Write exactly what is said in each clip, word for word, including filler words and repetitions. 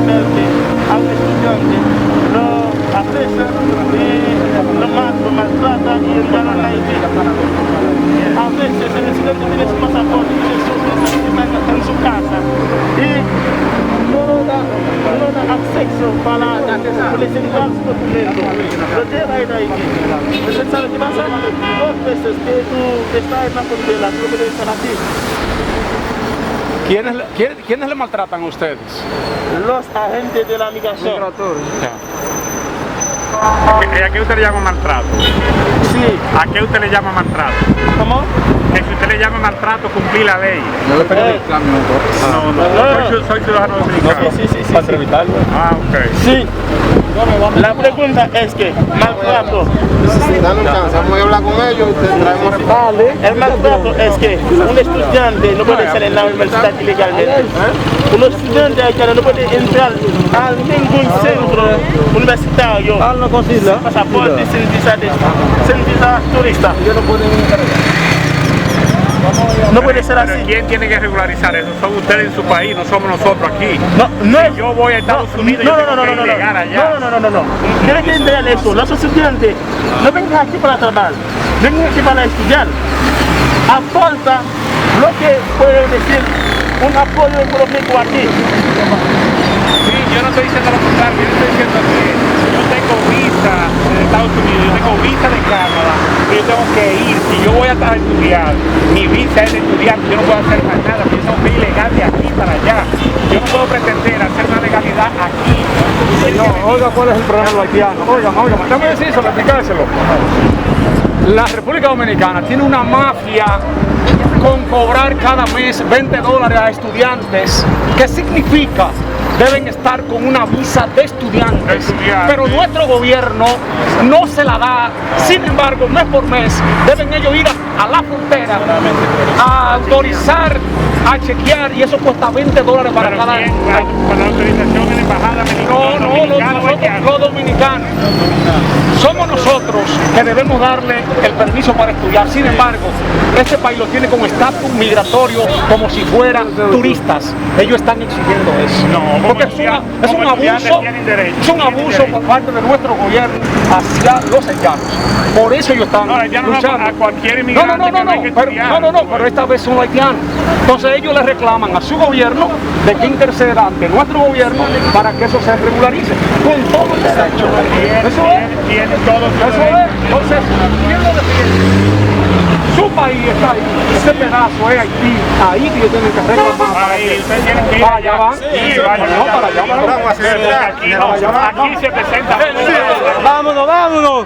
Mèlke, a un estudiante, lo afecta y lo mal, lo maltrata y entra en Haití. A veces el estudiante tiene su pasaporte, tiene su visa, está en su casa. Y no lo da, no lo da acceso para presentar su documento. Lo lleva en Haití. ¿Usted sabe qué pasa? Dos veces que tú estás en la frontera, tú no puedes estar aquí. ¿Quiénes, quién- ¿Quiénes le maltratan a ustedes? Los agentes de la migración. Ya. ¿Y a qué usted le llama maltrato? Sí. ¿A qué usted le llama maltrato? ¿Cómo? Que si usted le llama maltrato, cumplir la ley. No le pega el examen, ¿no? No, no, no. Soy, soy ciudadano dominicano. Sí, sí, sí, sí, sí. Ah, ok. Sí. La pregunta es que maltrato. Dame un chance, vamos a hablar con ellos y te traemos. El maltrato es que un estudiante no puede ser en la universidad ilegalmente. Un estudiante haitiano no puede entrar a ningún centro universitario sin pasaporte, sin visa de, sin visa turista. No puede ser así. ¿Quién tiene que regularizar eso? Son ustedes en su país, no somos nosotros aquí. No, no es. Si yo voy a Estados Unidos, yo tengo que ir legal allá. No, no, no, no, no, no. Tiene que entrar eso. Los estudiantes no vengan aquí para trabajar, vengan aquí para estudiar. Aporta lo que puede decir un apoyo económico aquí. Sí, yo no estoy diciendo lo contrario, yo estoy diciendo que yo tengo visa de Estados Unidos, yo tengo visa de Canadá, pero yo tengo que ir. Si yo voy a, a estudiar, mi visa es de estudiante, yo no puedo hacer más nada, porque yo tengo que ir legal de aquí para allá. Yo no puedo pretender hacer una legalidad aquí. No, oiga, ¿cuál es el problema de los haitianos? Oiga, oiga, déjame decírselo, explicárselo. La República Dominicana tiene una mafia con cobrar cada mes veinte dólares a estudiantes, que significa deben estar con una visa de estudiantes. De estudiantes. Pero nuestro gobierno no se la da. Sin embargo, mes por mes deben ellos ir a, a la frontera a autorizar, a chequear, y eso cuesta veinte dólares para cada. Pero ¿quién? Con la autorización de la embajada americana, no, no, no, dominicana o haitiana. Los dominicanos. Somos nosotros que debemos darle el permiso para estudiar. Sin embargo, este país lo tiene como estatus migratorio, como si fueran turistas. Ellos están exigiendo eso. No, porque es una, es un abuso, es un abuso por parte de nuestro gobierno hacia los haitianos. Por eso ellos están luchando. No, no, no, no, no, pero, no, no, no, pero esta vez son los haitianos. Entonces ellos le reclaman a su gobierno de que interceda ante nuestro gobierno para que eso se regularice con todo el derecho. Eso es. Tiene todo su derecho. Eso es. Entonces, ¿quién lo defiende? Su país está ahí. Ese pedazo es Haití. Ahí que ellos tienen que reclamar para que. Ahí, ustedes tienen que ir allá. Para allá van. Sí, vaya. No, para allá van. Vamos a hacer. Aquí no. Para allá van. Aquí se presenta. Vámonos, vámonos.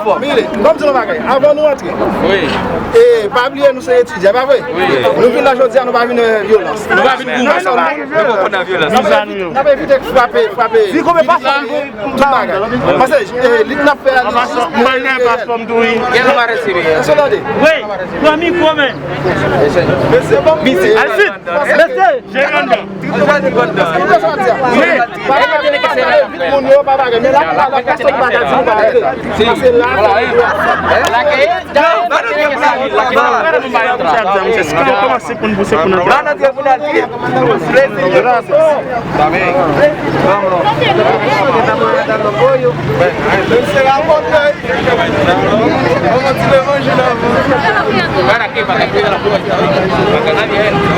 anfòm. Mire, ban m di yon bagay, avan nou antre. Wi. E, pa bliye nou se etidyan, pa vre? Wi. Nou vin la jodi a, nou pa vin nan vyolans. Nou pa vin goumen. Nou pa vin nan vyolans. Nou pa vin. N ap evite frape, frape. Tout bagay. Paske, e, lit n ap fè a, li jis reyèl. Èske w tande? Wi, pran mikwo, men. Mesye, bon. Mesye, mesye. Jere anndan. Wi. Pale, pale, pale vit moun yo, pa bagay. Men la, la, la, pase bagay, di nou pa antre. Pase la, la, la. Ba nou tèt pou n al pi. Ba nou tèt pou n al pi. Ba nou tèt pou n al pi. Prezi yo kontan. Vamos. Prezi yo kontan. Vamos, ti levanje la. Para que, para que cuida la puerta. Para que nadie entre.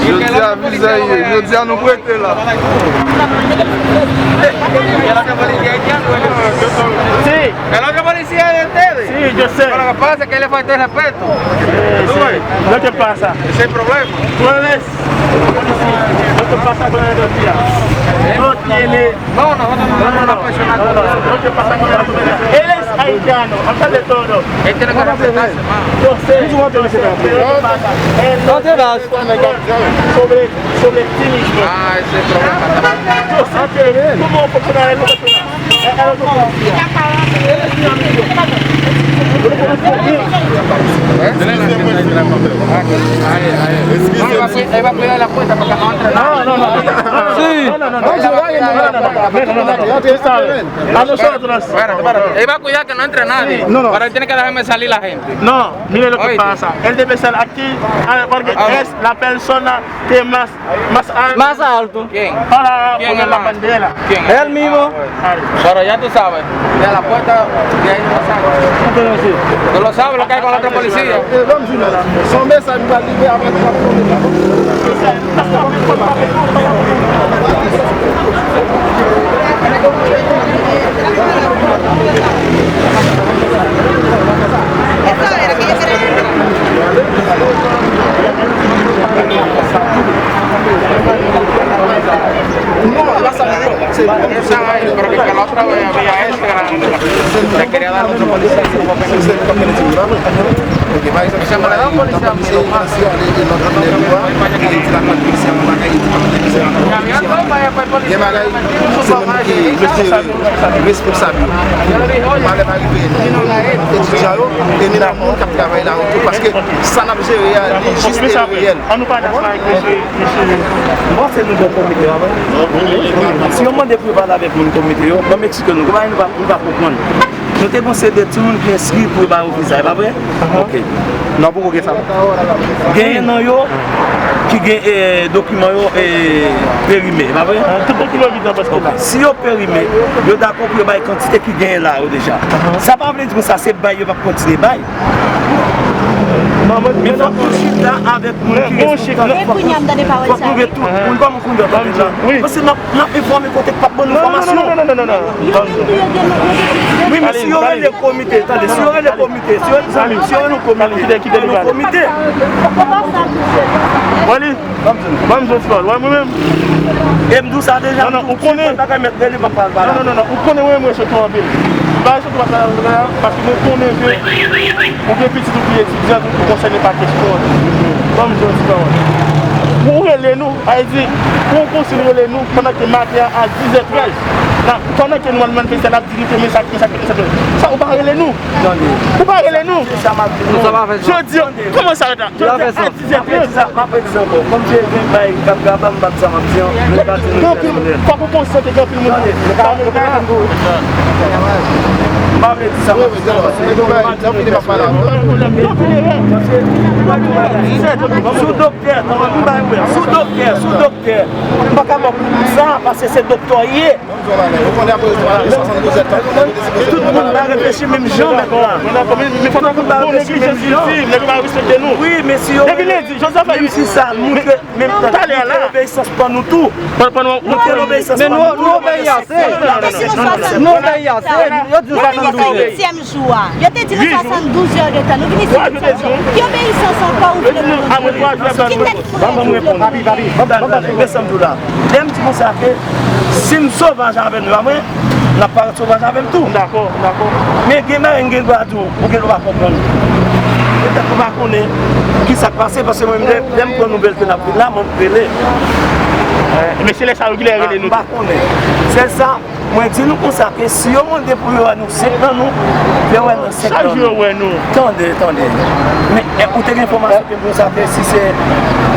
Jodi a, vizye, jodi a nou prete la. Sí. El otro policía es de ustedes. Sí, yo sé. Pero lo que pasa es que le faltó el respeto. Sí, sí. No te pasa. Ese es el problema. Tú eres policía. No te pasa con el otro día. No tiene No, nosotros no somos una persona. No, no, no, no te pasa con la autoridad. Él es haitiano, antes de todo. Él tiene que respetarse, hermano. Yo sé, yo sé, pero ¿qué pasa? Él no tiene control sobre, sobre ti mismo. Ah, ese es el problema. Yo sé que como profesional, él no es profesional. Él, él no es profesional. Él es mi amigo. Él va a cuidar la puerta para que no entre nadie. No, no, no. Sí. No, no, no, no. A nosotros. Espérate, espérate. Él va a cuidar que no entre nadie. No, no. Pero él tiene que dejarme salir la gente. No, mire lo que pasa. Él debe ser aquí, ah, porque es la persona que más, más alto. ¿Quién? Para poner la bandera. ¿Quién? Él mismo. Pero ya tú sabes, de la puerta, de ahí no sale. Tú lo sabes lo que hay con la otra policía. Son mesaj nou pral livre apre nou pral konnen. No, e pa sa nou yo. Se, sa, pero que la otra vez había este grande. Te quería dar otro policía. Pa egzanp, si yon bagay nan komisyon, e lòt nèg yo a, e di lakòt komisyon, yon bagay, e di lakòt komisyon. Gen bagay, se moun ki responsab yo. Malè pa rive ni etidyan yo, e ni lòt moun k ap travay la yo tou, paske sa n ap jere a, li jis e reyèl. An nou pa dakò avèk mesye, mesye. M panse nou bon komite a, wi. Si yo mande pou yo pale avèk moun komite yo, ban m eksplike nou. Gen bagay nou pa, nou pa konprann. Nou te gon seri de timoun ki enskri pou yo ba yo viza, e pa vre? Ok. Non, poko gen sa. Genyen nan yo ki gen, eh, dokiman yo, eh, perime, e pa vre? Ah, tout dokiman yo vide nan pòch komite. Si yo perime, yo dakò pou yo bay kantite ki genyen la yo deja. Sa pa vle di konsa se bay yo p ap kontinye bay. Men fòk nou chita avèk moun ki responsab. Fòk nou gen tout moun kòm kounye a tande la. Paske n ap, n ap enfòme kote k p ap ban nou enfòmasyon. Wi, men si yo rele komite, tande, si yo rele komite, si yo rele, si yo rele yon komite, yon komite. Wally, ban m di yon ti pawòl. Wè mwen menm. E m di w sa deja, non, non, ou konnen. Bagay mèt rele, m ap pale, pale. Non, non, non, non, ou konnen mwen, mwen sou tou anpil. M pa sou tou anpil, paske mwen konnen ke ou gen pitit ou ki etidyan, ou konsène pa kesyon an. Ban m di yon ti pawòl. Ou rele nou, a di, pou yon konsil rele nou, pandan ke maten an a dizè trèz, la, pandan ke nou al manifeste, l ap di nou ke men sa, men sa, men sa, men sa. Sa, ou pa rele nou. Ou pa rele nou. Jodi, kòman sa rete la? Jodi a dizè trèz. M ap redi sa ankò. Kòm se gen bay k ap graba, m pa di sa m ap di an, men m pa di nou pèsonèl. Fòk ou konsyante gen anpil moun. Tande, m pa redi sa. M pa redi sa m ap di an, paske m pa di nou pèsonèl. Sou doktè, tande, m bay wè, sou doktè, sou doktè. M pa ka ba w sa, paske se doktè w ye. Tout moun pa reflechi menm jan mentnan. Tout moun pa reflechi menm jan. Wi, men si yo, menm si sa, montre, menm montre obeyisans pa nou tou. Montre obeyisans pa nou tou. Nou obeyi ase. Yo di nou swasanndouz jou a. Yo te di nou swasanndouz jou de tan. Nou vini sou misyon. Ki obeyisans ankò ou vle nou montre? Sou ki tèt nou vle nou montre? Lè m di konsa ke si m sovaj avè nou, a mwen, n ap parèt sovaj avè l tou. M dakò, m dakò. Men gen bagay m gen dwa di w, ou gen dwa pa konprann. Petèt ou pa konnen ki sa k pase, paske mwen, lè, lè m pran nouvèl ke n ap vin la, mwen, m rele. Men se lè sa yo ki lè rele nou. M pa konnen. Sèl sa, mwen di nou konsa ke si yo mande pou yo wè nou senk nan nou, yo wè nou senk nan nou. Chak jou yo wè nou. Tande, tande. Men, e, ou te gen enfòmasyon ke konsa ke si se,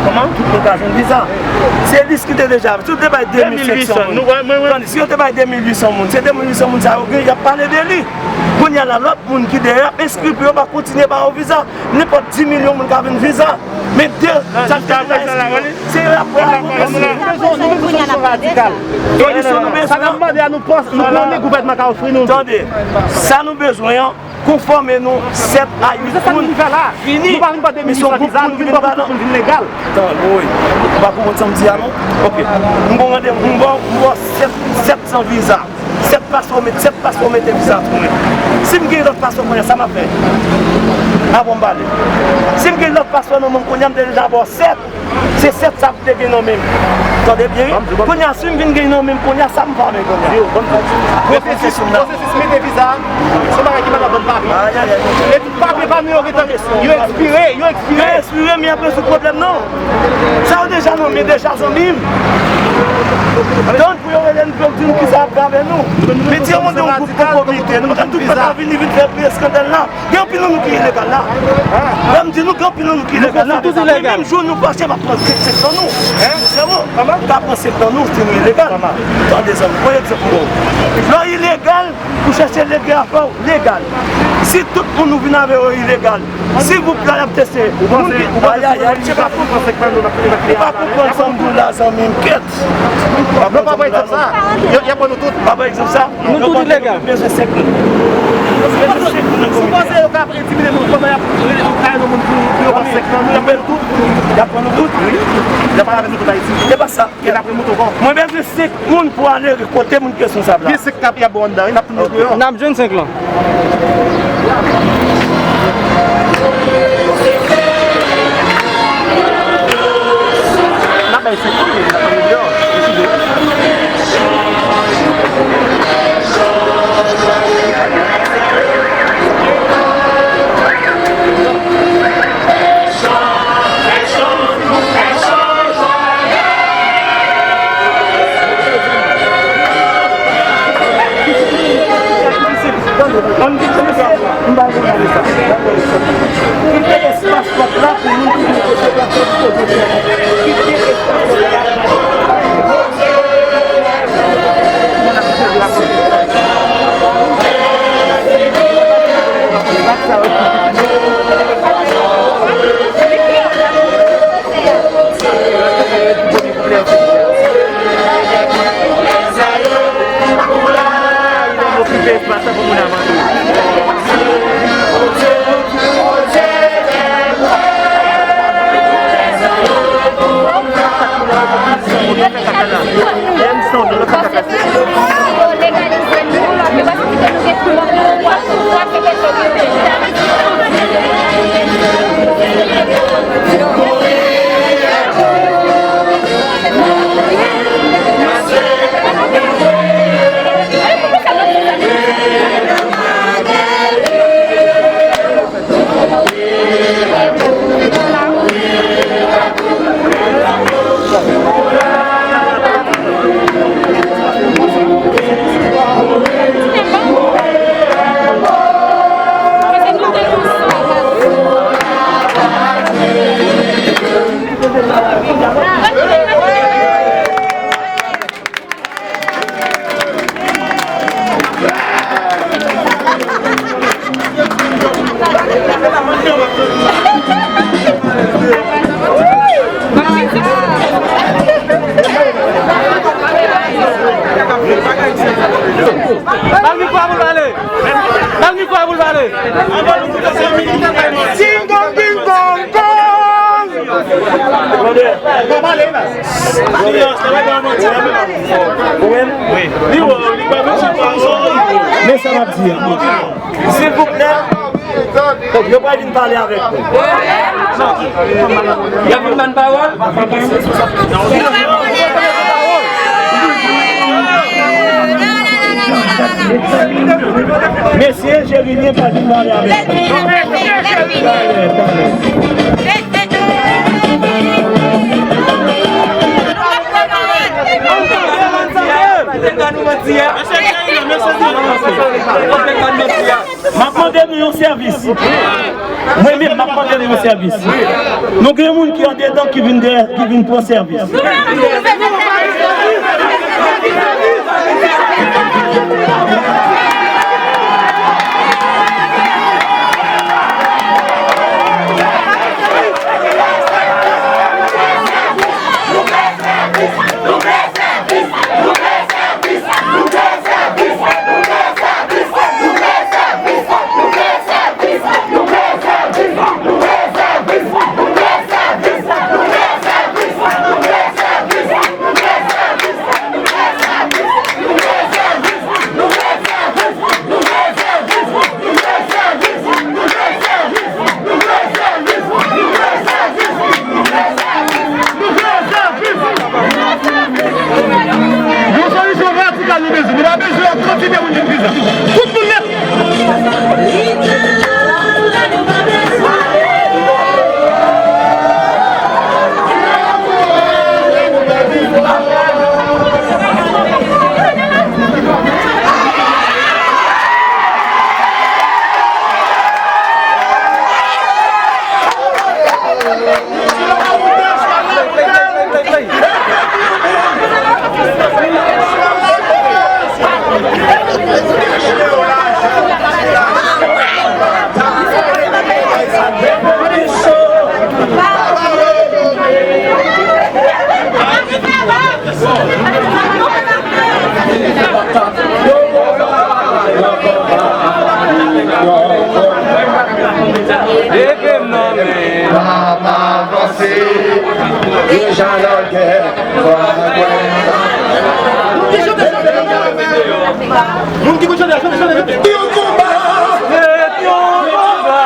kòman? Tout moun ka jwenn viza. Se lis ki te deja, si yo te bay de mil senk san moun. Tande, si yo te bay de mil uit san moun, se de mil uit san moun sa yo gen, y ap pale de li. Kounye a la, lòt moun ki dèyè ap enskri pou yo pa kontinye ba yo viza. Nenpòt dis milyon moun ka vin viza. Men de, sa te vin la, se yo y ap pran. Solisyon nou bezwen. Sa n ap mande a nou, pòs, nou konnen gouvènman ka ofri nou. Tande, sa nou bezwen an, konfòme nou sèt a uit moun. Fini. Nou pa vin ba de mil uit san viza, nou vin ba pou tout moun vin legal. Tande, wi. Ou pa konprann sa m di a, non? Ok. M gon randevou, m ba w, m ba w sèt, sèt san viza. Sèt paspò, met, sèt paspò mete viza tou, wi. Si m gen lòt paspò kounye a, sa m ap fè? Avan m pale. Si m gen lòt paspò nan men m kounye a, m te deja ba w sèt. Se sèt sa m te gen nan men m. Tande byen, wi. Kounye a, si m vin gen nan men m kounye a, sa m va fè kounye a? Pwosesis, pwosesis mete viza, se yon bagay ki pa nan bòn papye. Epi papye pa nou yo gentan, yo ekspire, yo ekspire. Yo ekspire, men y ap rezoud pwoblèm nan. Sa yo deja nan men deja, zanmi m. Pou yo rele n, pou yo di n kisa y ap fè avè nou. Men di yo mande yon gwoup pou komite. Nou pa ka tout pèp la vini, vin fè eskandal la. Gen anpil nan nou ki ilegal la. Lè m di nou, gen anpil nan nou ki ilegal la. Men menm jou nou fache, m ap pran senk nan nou. Sèman, m ka pran senk nan nou, si nou ilegal. Tande zanmi, pran egzanp mwen. Lè w ilegal, ou chèche legal, fò w legal. Si tout moun nou vin avè yo ilegal, silvouplè, y ap teste. Moun ki, ayayay, se pa pou, ou pa konprann sa m di w la, zanmi m, kèt. Non, pa pran egzanp sa. Y ap pran nou tout. Pa pran egzanp sa. Nou tout ilegal. Bezwen senk moun. Ou panse yo ka entimide nou pandan y ap rele nou, kay nou moun pou, pou yo pran senk nan nou, y ap pran nou tout? Y ap pran nou tout? Wi. Y ap pale avè nou tout Ayiti? Se pa sa. Mwen bezwen senk moun pou ale kote moun ki responsab la. Gen senk k ap, y ap bon anndan, wi, n ap tounen deyò. N ap jwenn senk lan. N ap bay senk moun, n ap tounen deyò. Ba l mikwo a pou l pale. Ba l mikwo a pou l pale. Ding dong, ding dong, dong. Men sa m ap di a. Silvouplè, yo pral vin pale avèk nou. Y ap vin ban pawòl? Mesye Jerilyen pral vin pale avèk nou. Talè, talè. M ap mande nou yon sèvis. Mwen menm, m ap mande nou yon sèvis. Nou gen moun ki andedan ki vin dèyè, ki vin pran sèvis. Yon solisyon radikal nou bezwen. Nou pa bezwen yon kantite moun ki vin prizon. Tout moun nèt. Leve m nan men. N ap avanse. Deja nan gè. Moun ki konn chante, chante, chante, chante. Yon konba. Yon konba.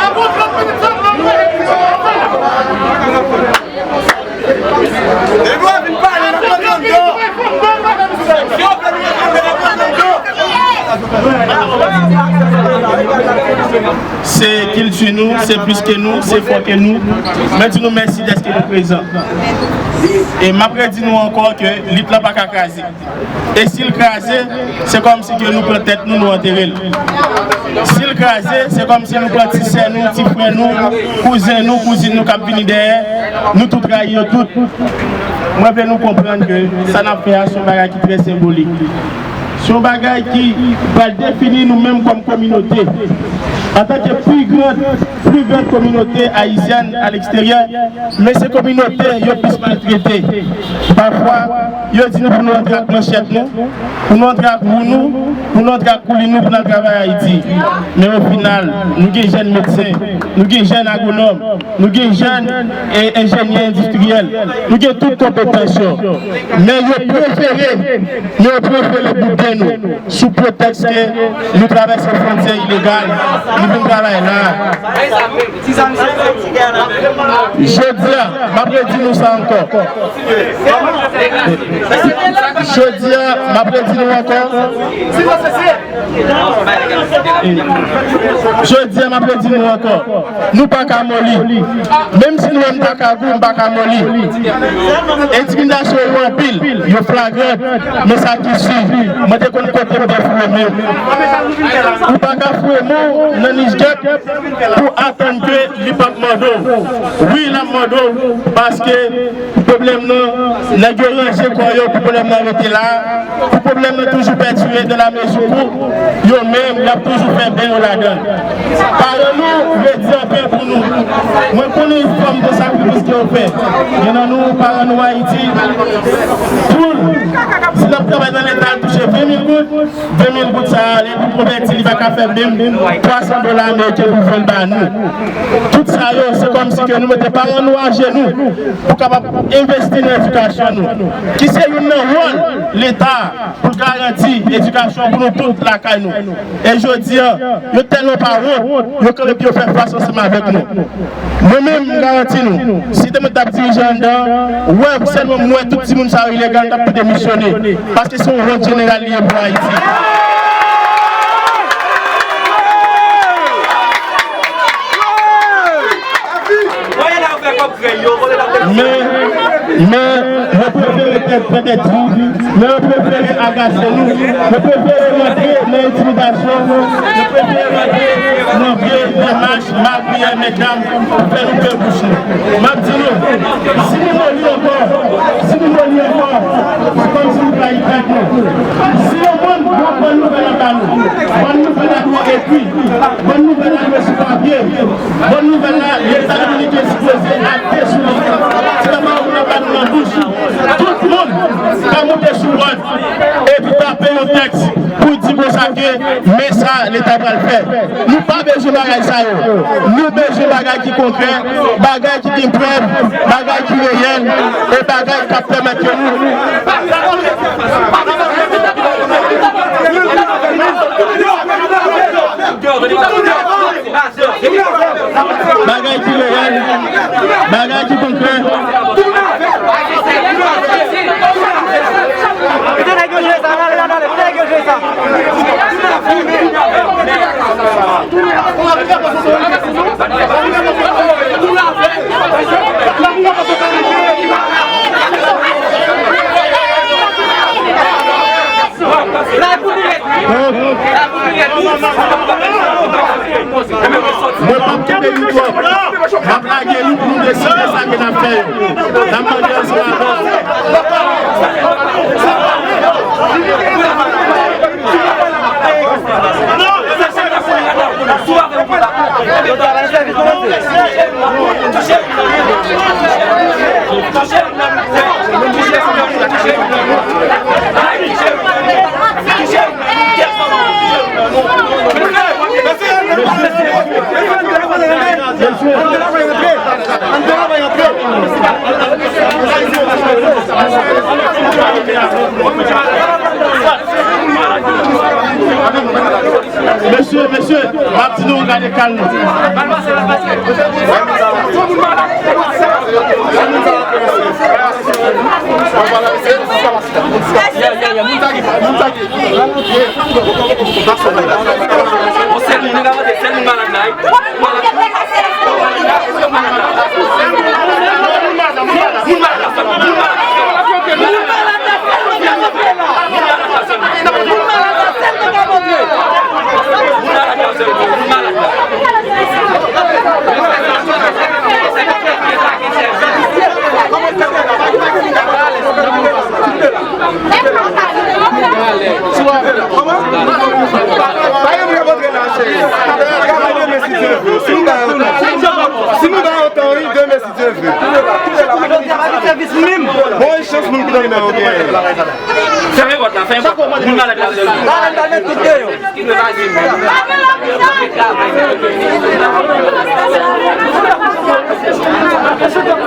Avan trant minit, Se kilti nou, se plis ke nou, se fò ke nou. Mwen di nou mèsi dèske nou prezan. E m ap redi nou ankò ke lit lan pa ka kraze. E si l kraze, se kòmsi ke nou pran tèt nou, nou antere l. Si l kraze, se kòmsi nou pran ti sè nou, ti frè nou, kouzen nou, kouzin nou k ap vini dèyè, nou tou trayi yo tout. Mwen vle nou konprann ke sa n ap fè a se yon bagay ki trè senbolik. Se yon bagay ki pral defini nou menm kòm kominote. Antanke pli gran, pli gran kominote ayisyèn aleksteryè, men se kominote yo plis maltrete. Pafwa, yo di nou pou nou antre ak manchèt nou, pou nou antre ak wou nou, pou nou antre ak koulin nou pou n al travay Ayiti. Men o final, nou gen jèn medsen, nou gen jèn agwonòm, nou gen jèn, e, enjenyè endistriyèl, nou gen tout konpetans yo. Men yo prefere, men yo prefere boude nou sou pretèks ke nou travèse fwontyè ilegal, nou vin travay la. Jodi a, m ap redi nou sa ankò. Jodi a, m ap redi nou ankò. Jodi a, m ap redi nou ankò. Nou pa ka moli. Menm si nou wè m ta kagou, m pa ka moli. Entimidasyon yo anpil, yo flagran. Men sa ki si, mwen te konn kote m te foure men. Ou pa ka foure men w nan nich gèp pou atann ke li p ap mòde w. Wi, l ap mòde w, paske pwoblèm nan, nèg yo ranje kò yo pou pwoblèm nan rete la, pou pwoblèm nan toujou pèdire dans la mesure où yo menm, y ap toujou fè ben yo ladan l. Paran nou redi anpil pou nou. Mwen konnen fòm de sakrifis ke yo fè. Gen nan nou, paran nou Ayiti, pou l, si l ap travay nan Leta, l touche ven mil goud, ven mil goud sa a, lè l konvèti, li pa ka fè menm twa san dola ameriken pou vann ba nou. Tout sa yo, se kòmsi ke nou mete paran nou ajenou pou kapab envesti nan edikasyon nou, ki se youn nan wòl Leta pou l garanti edikasyon pou nou tout lakay nou. E jodi a, yo tèlman pa wont, yo kanpe pou yo fè fas ansanm avèk nou. Mwen menm, m garanti nou, si te mwen t ap dirije anndan an, wè, sèlman m wè tout timoun sa yo ilegal, t ap tou demisyone. Paske se yon wont jeneral li ye pou Ayiti. Men, men, yo prefere tèt pètèt ri, men yo prefere agase nou, yo prefere rantre nan entimidasyon, yo prefere rantre nan vye demach magouyè, medam, pou fè nou pe bouch nou. M ap di nou, si nou moli ankò, si nou moli ankò, se kòmsi nou trayi tèt nou. Si yo bann, yo bann nouvèl la ba nou, bann nouvèl la dwe ekri, bann nouvèl la dwe sou papye. Bòn nouvèl la, Leta dominiken sipoze akte sou li. Se pa yon moun ap ba nou nan bouch. Tout moun ka moute sou wòd epi tape yon tèks pou di konsa ke men sa Leta pral fè. Nou pa bezwen bagay sa yo. Nou bezwen bagay ki konkrè, bagay ki gen prèv, bagay ki reyèl, e bagay k ap pèmèt ke nou Bagay ki reyèl, bagay ki konkrè. Kite nèg yo jwe sa, ale, ale, ale, kite nèg yo jwe sa. Mwen p ap kenbe nou twòp. M ap lage nou pou nou deside sa ke n ap fè yo. N ap mande ansanm avè w. Mesye, mesye, m ap di nou gade kalm nou. Nou ka vote sèl moun malad la, wi. Moun malad la, èske moun malad la? Moun malad la sèlman, moun malad la sèlman, moun malad la sèlman. Moun malad la sèlman, moun malad la sèlman. Moun malad la sèlman, moun malad la. Si nou ba yo tan, wi, demen, si Dye vle. Bon, e chans moun ki nan men yo genyen. Fèmen pòt la, fèmen pòt la. Moun malad la sèlman.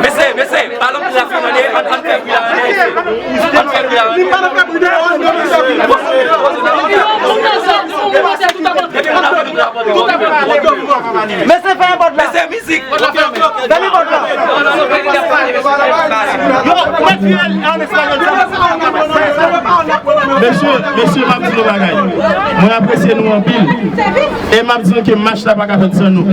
Mesye, mesye, pa lòt la fin ane, ann, ann fè bri la ane. Ann fè bri la ane. Mesye, fè yon pòt la. Mesye, mizik. Fè li pòt la. Mesye, mesye, m ap di nou bagay. Mwen apresye nou anpil. E m ap di nou ke mach la pa ka fèt san nou.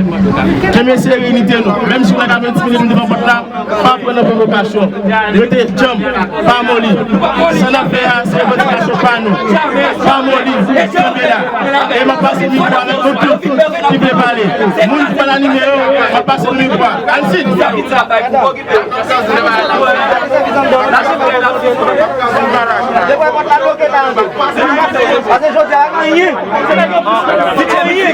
Kenbe serenite nou. Menm si w nan katrevenndis minit m devan pòt la, pa pran nan pwovokasyon. Rete djanm, pa moli. Sa n ap fè a, se revandikasyon pa nou. Pa moli, kenbe la. E m ap pase mikwo avèk nou tout ki vle pale. Moun ki pa nan nimewo, m ap pase nou mikwo a. Alcide. Pase jodi a, pa gen anyen. Li te anyen.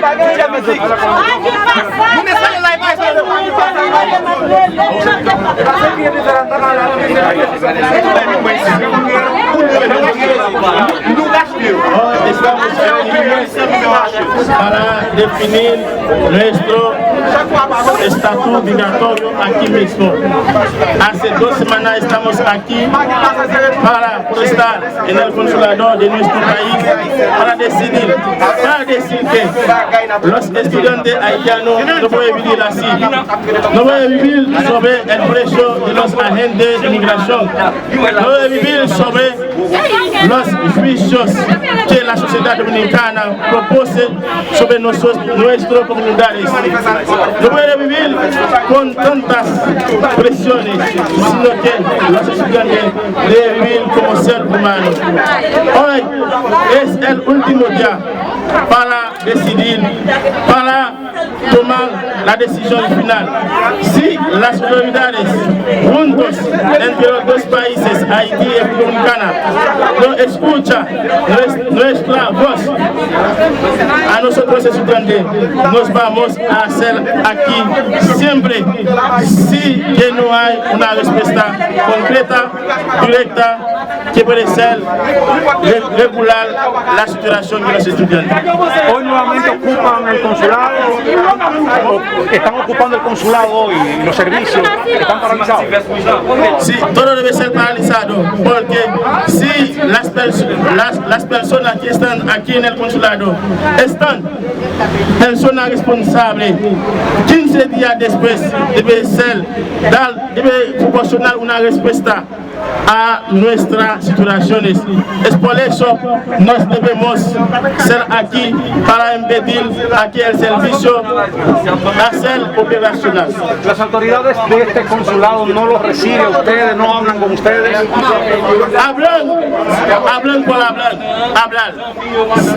Para definir nuestro estatus migratorio aquí mismo. Hace dos semanas estamos aquí para protestar en el consulado de nuestro país para decidir, para decir que los estudiantes haitianos no pueden vivir así. No pueden vivir sobre el precio de los agentes de migración. No pueden vivir sobre los juicios que la sociedad dominicana propone sobre nuestros, nuestros comunidades. No puede vivir con tantas presiones, sino que los estudiantes deben vivir como ser humano. Hoy es el último día para decidir, para tomar la decisión final. Si las autoridades juntos entre los dos países, Haití y República Dominicana, no escucha nues-, nuestra voz, a nosotros estudiantes, nos vamos a hacer aquí siempre, si que no hay una respuesta concreta, directa, que puede ser re-, regular la situación de los estudiantes. Hoy nuevamente ocupan el consulado, o están ocupando el consulado hoy, los servicios están paralizados. Sí, todo debe ser paralizado, porque si las pers-, las, las personas que están aquí en el consulado están personas responsables, quince días después debe ser dar, debe proporcionar una respuesta a nuestras situaciones. Es por eso nos debemos ser aquí para impedir a que el servicio sea operacional. Las autoridades de este consulado no los reciben a ustedes, no hablan con ustedes. Hablan, hablan por hablar, hablar.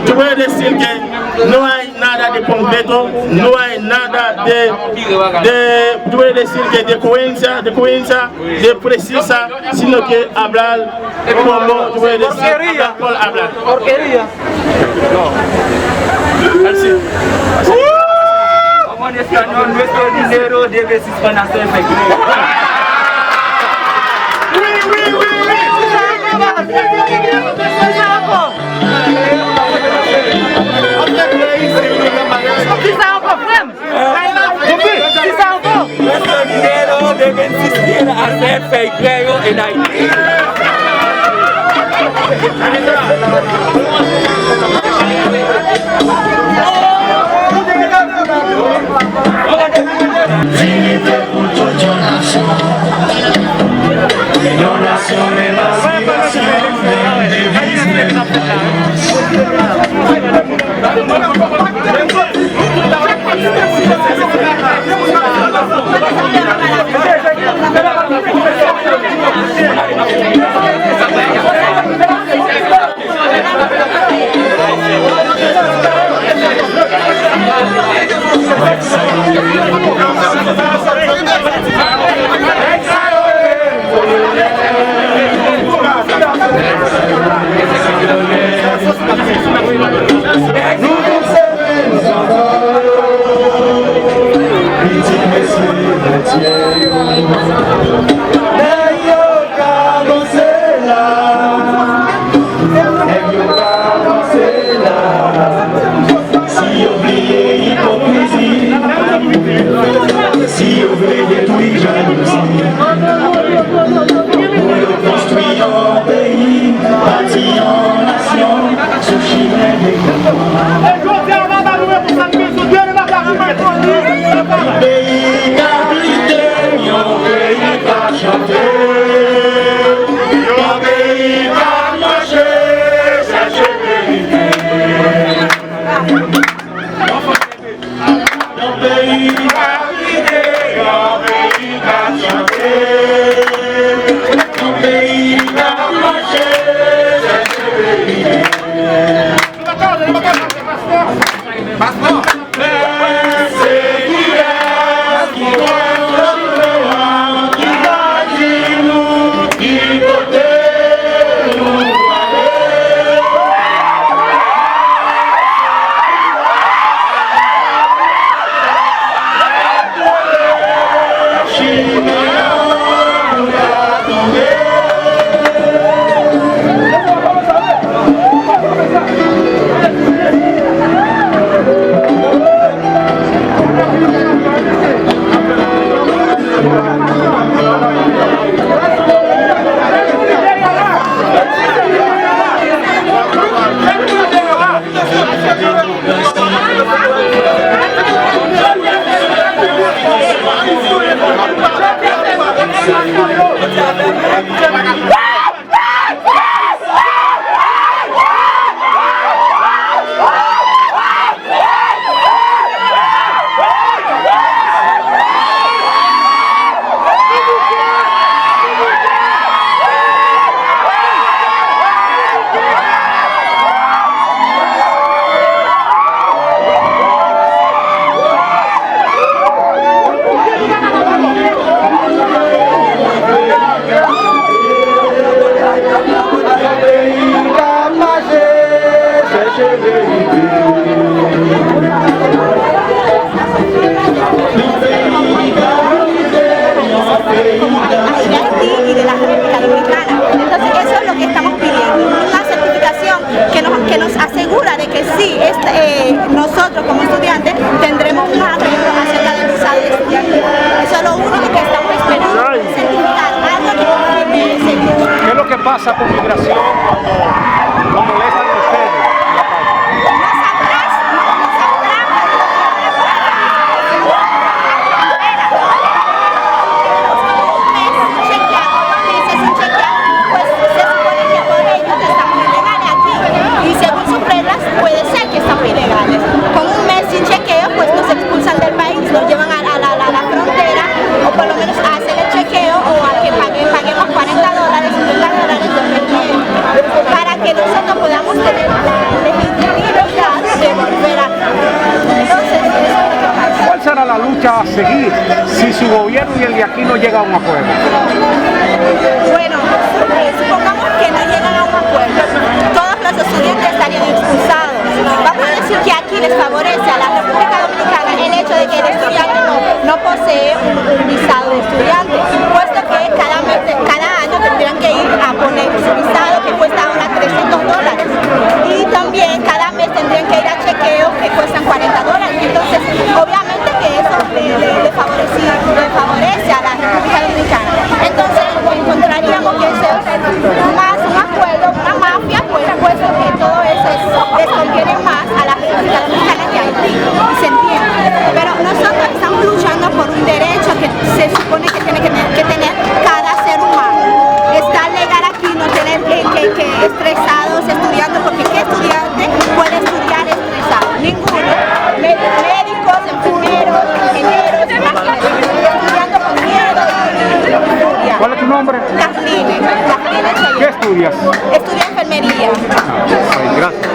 Yo puedo decir que no hay nada de concreto, no hay nada de, de, yo puedo decir que de coherencia, de coherencia, de precisa, sino que hablar como tú puedes decir, hablar por hablar. Porquería. Porquería. Como en español, nuestro dinero debe sispann a ser efektif. Kisa ankò, frè m? Kisa ankò? Nuestro dinero deben sispann a ser efektif en Haití. Vérité pou tout yon nasyon. Yon nasyon, menm aspirasyon, menm deviz, menm deviz. Nèg yo ka panse la. Si yo bliye ipokrizi, si yo vle detwi jalouzi, pou yo konstwi yon peyi, bati yon nasyon sou chimen devlopman. Yon peyi k ap lite, yon peyi k ap chante, yon peyi k ap mache, chèche verite. Yon peyi k ap lite, yon peyi k ap chante, yon peyi k ap mache, chèche verite. Se kiyès ki pran konplo a, ki ka di nou ki kote nou prale? Chimen an nou ka tonbe. Haití y de la República Dominicana. Entonces, eso es lo que estamos pidiendo, una certificación que nos, que nos asegura de que sí, este, eh, nosotros como estudiantes tendremos una atención acerca del visado de estudiante. Eso es lo único que estamos esperando, un certificado, algo que confirme ese hecho. ¿Qué es lo que pasa con migración cuando lo molestan a ustedes? Nos atrasan, nos atrasan. Un mes sin chequear, dos meses sin chequear, pues se supone que por ellos estamos ilegales aquí. Y según sus reglas, puede ser que estamos ilegales. Con un mes sin chequeo, pues nos expulsan del país, nos llevan a, a la, a la frontera, o por lo menos a hacer el chequeo, o a que pague-, paguemos cuarenta dólares, cincuenta dólares, dependiendo, para que nosotros podamos tener la legitimidad de volver acá. Entonces, eso es lo que pasa. ¿Cuál será la lucha a seguir si su gobierno y el de aquí no llega a un acuerdo? Bueno, eh, supongamos que no llegan a un acuerdo. Todos los estudiantes estarían expulsados. Vamos a decir que aquí les favorece a la República Dominicana el hecho de que el estudiante no, no posee un, un visado de estudiante, puesto que cada mes, cada año tendrían que ir a poner su visado, que cuesta ahora trescientos dólares. Y también cada mes tendrían que ir a chequeo, que cuestan cuarenta dólares. Entonces, obviamente que eso le, le, le favorece, le favorece a la República Dominicana. Entonces, encontraríamos que eso es más un acuerdo, una mafia, pues, puesto que todo eso es, les conviene más a la República Dominicana que a Haití, y se entiende. Pero nosotros estamos luchando por un derecho que se supone que tiene que tener, que tener cada ser humano. Estar legal aquí, no tener que, que, que estresados estudiando, porque ¿qué estudiante puede estudiar estresado? Ninguno. Mé-, médicos, enfermeros, ingenieros, imagínate, estudiando con miedo y furia. ¿Cuál es tu nombre? Kathleen, Kathleen Chayenne. ¿Qué estudias? Estudio enfermería. Ah, ok, gracias.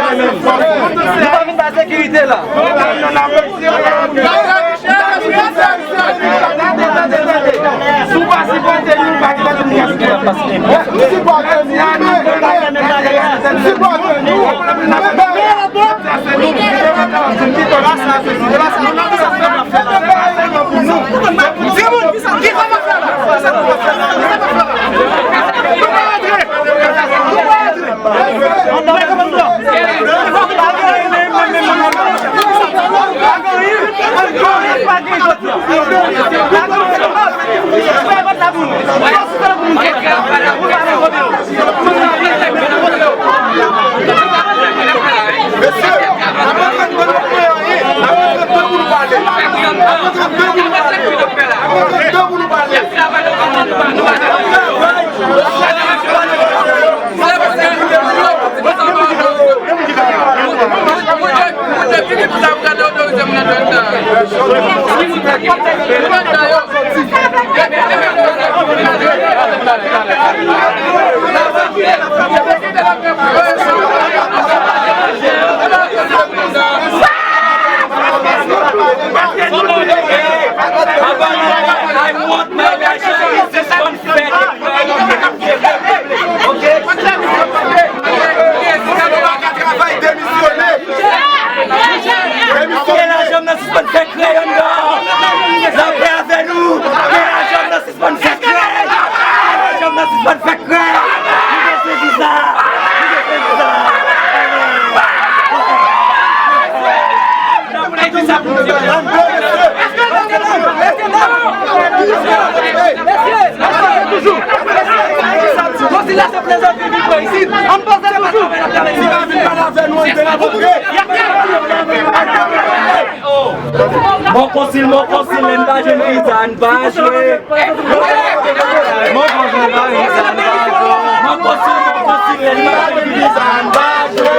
Nou pa vin ba sekirite la. Tande, tande, tande. Si w pa sipòte nou, w pa gen lòt moun k ap sipòte. Nou sipòte nou. Nou sipòte nou. Ke lajan nan sispann fè krèy anndan. Lapè avè nou. Ke lajan nan sispann fè krèy. Ke lajan nan sispann fè krèy. Nou bezwen viza. Nou bezwen viza. Konsilyasyon plezanti vin pran isit. Ann poze toujou. Si pa vin pale avè nou, ann dekontre. Mon konsil, mon konsil, lè n pa jwenn viza, n pa jwe. Mon konsil, mon konsil, lè n pa jwenn viza, n pa jwe.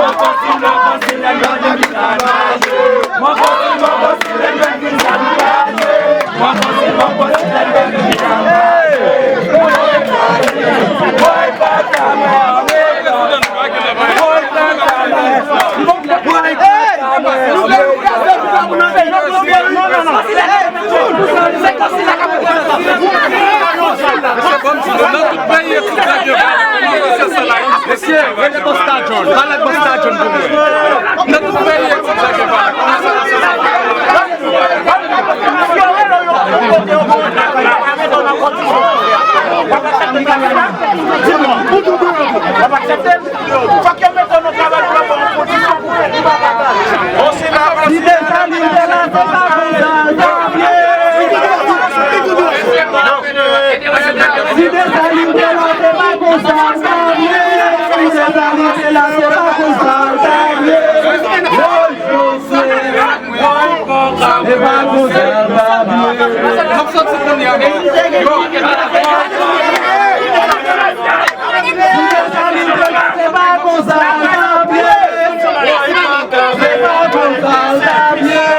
Mon konsil, mon konsil, lè n pa jwenn viza, n pa jwe. Mon konsil, mon konsil, lè n pa jwenn viza, n pa jwe. Mon konsil, mon konsil, lè n pa jwenn viza, n pa jwe. Woy, papa, mwen, mwen, mwen. Mesye, rele Busta John. Pale ak Busta John pou mwen. Nan tout peyi, Si Desalin te la, se pa konsa l t ap ye. Si Desalin te la, se pa konsa l t ap ye. Si Desalin te la, se pa konsa l t ap ye. Woy, Joseph, woy, Kòka, se pa konsa l t ap ye. Si Desalin te la, se pa konsa l t ap ye. Se pa konsa l t ap ye.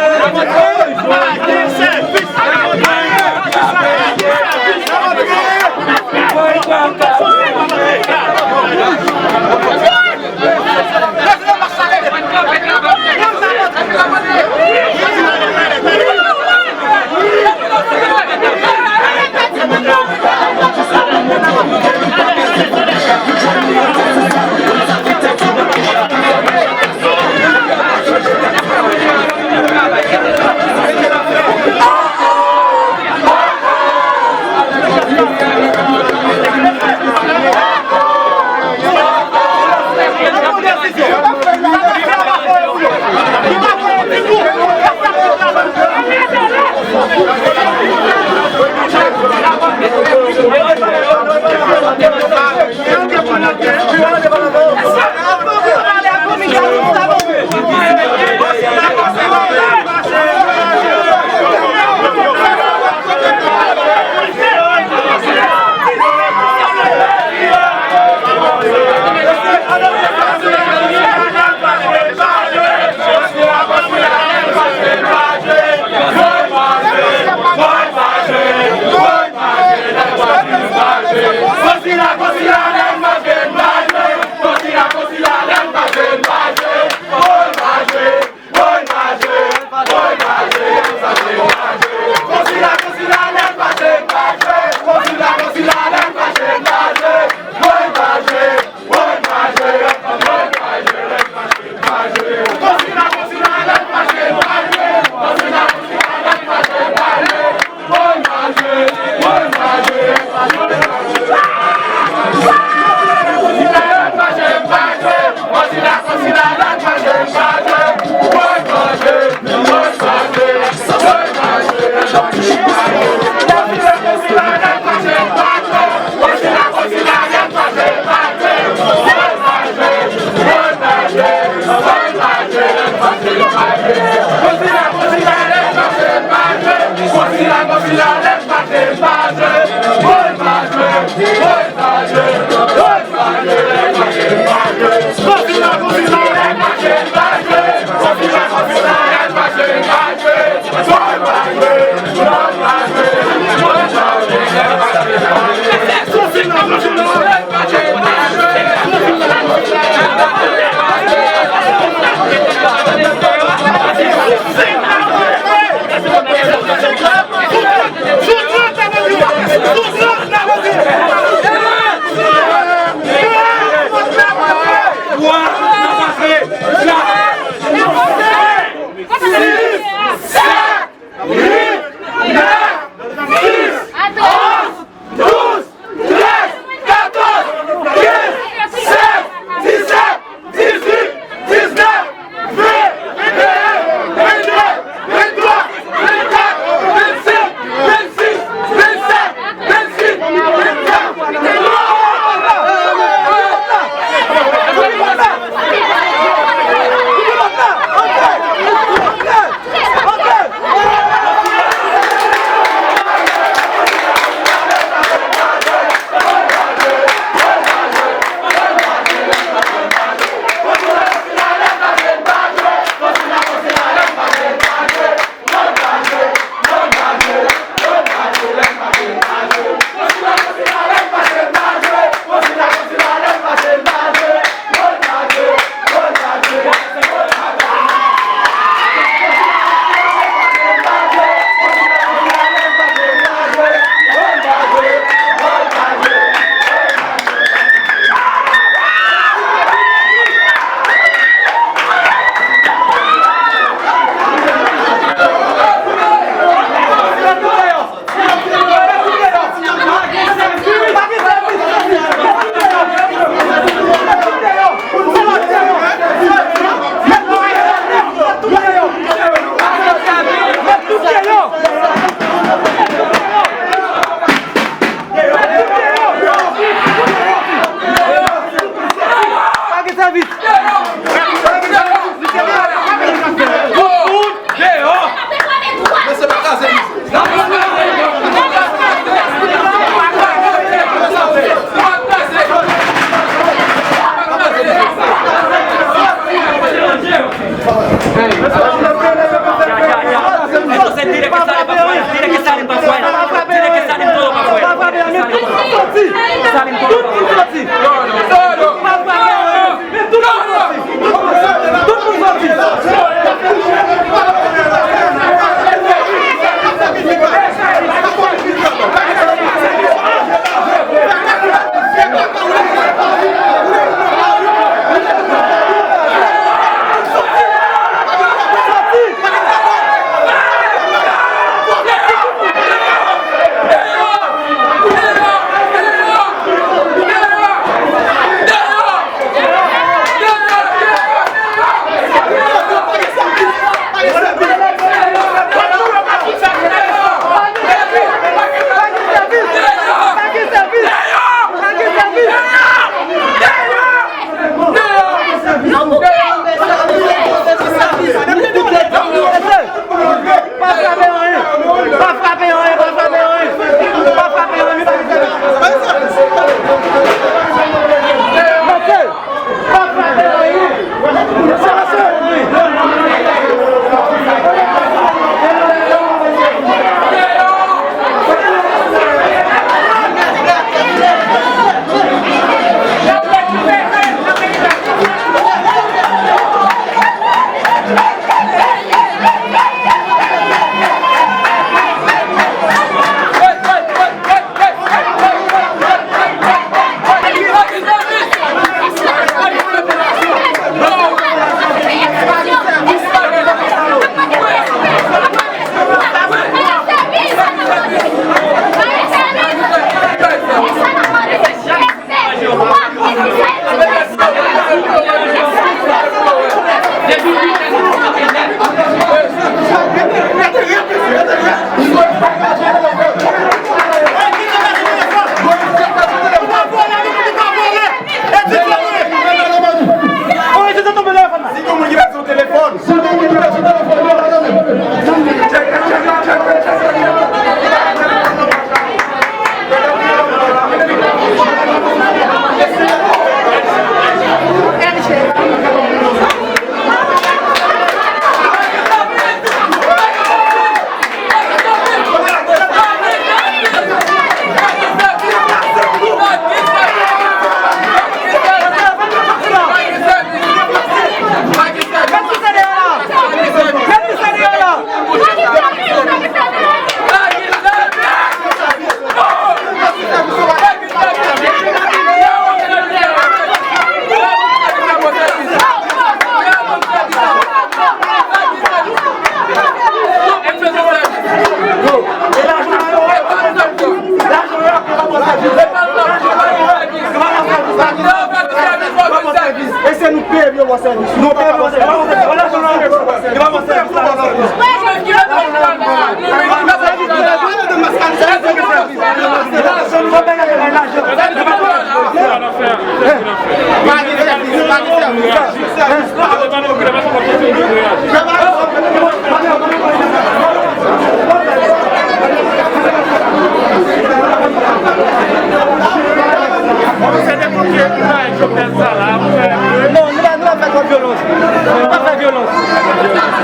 Se te konfye pou bay Jovenel sa la, pou fè. Non, nou pa, nou pa fè twòp vyolans. Nou pa fè vyolans.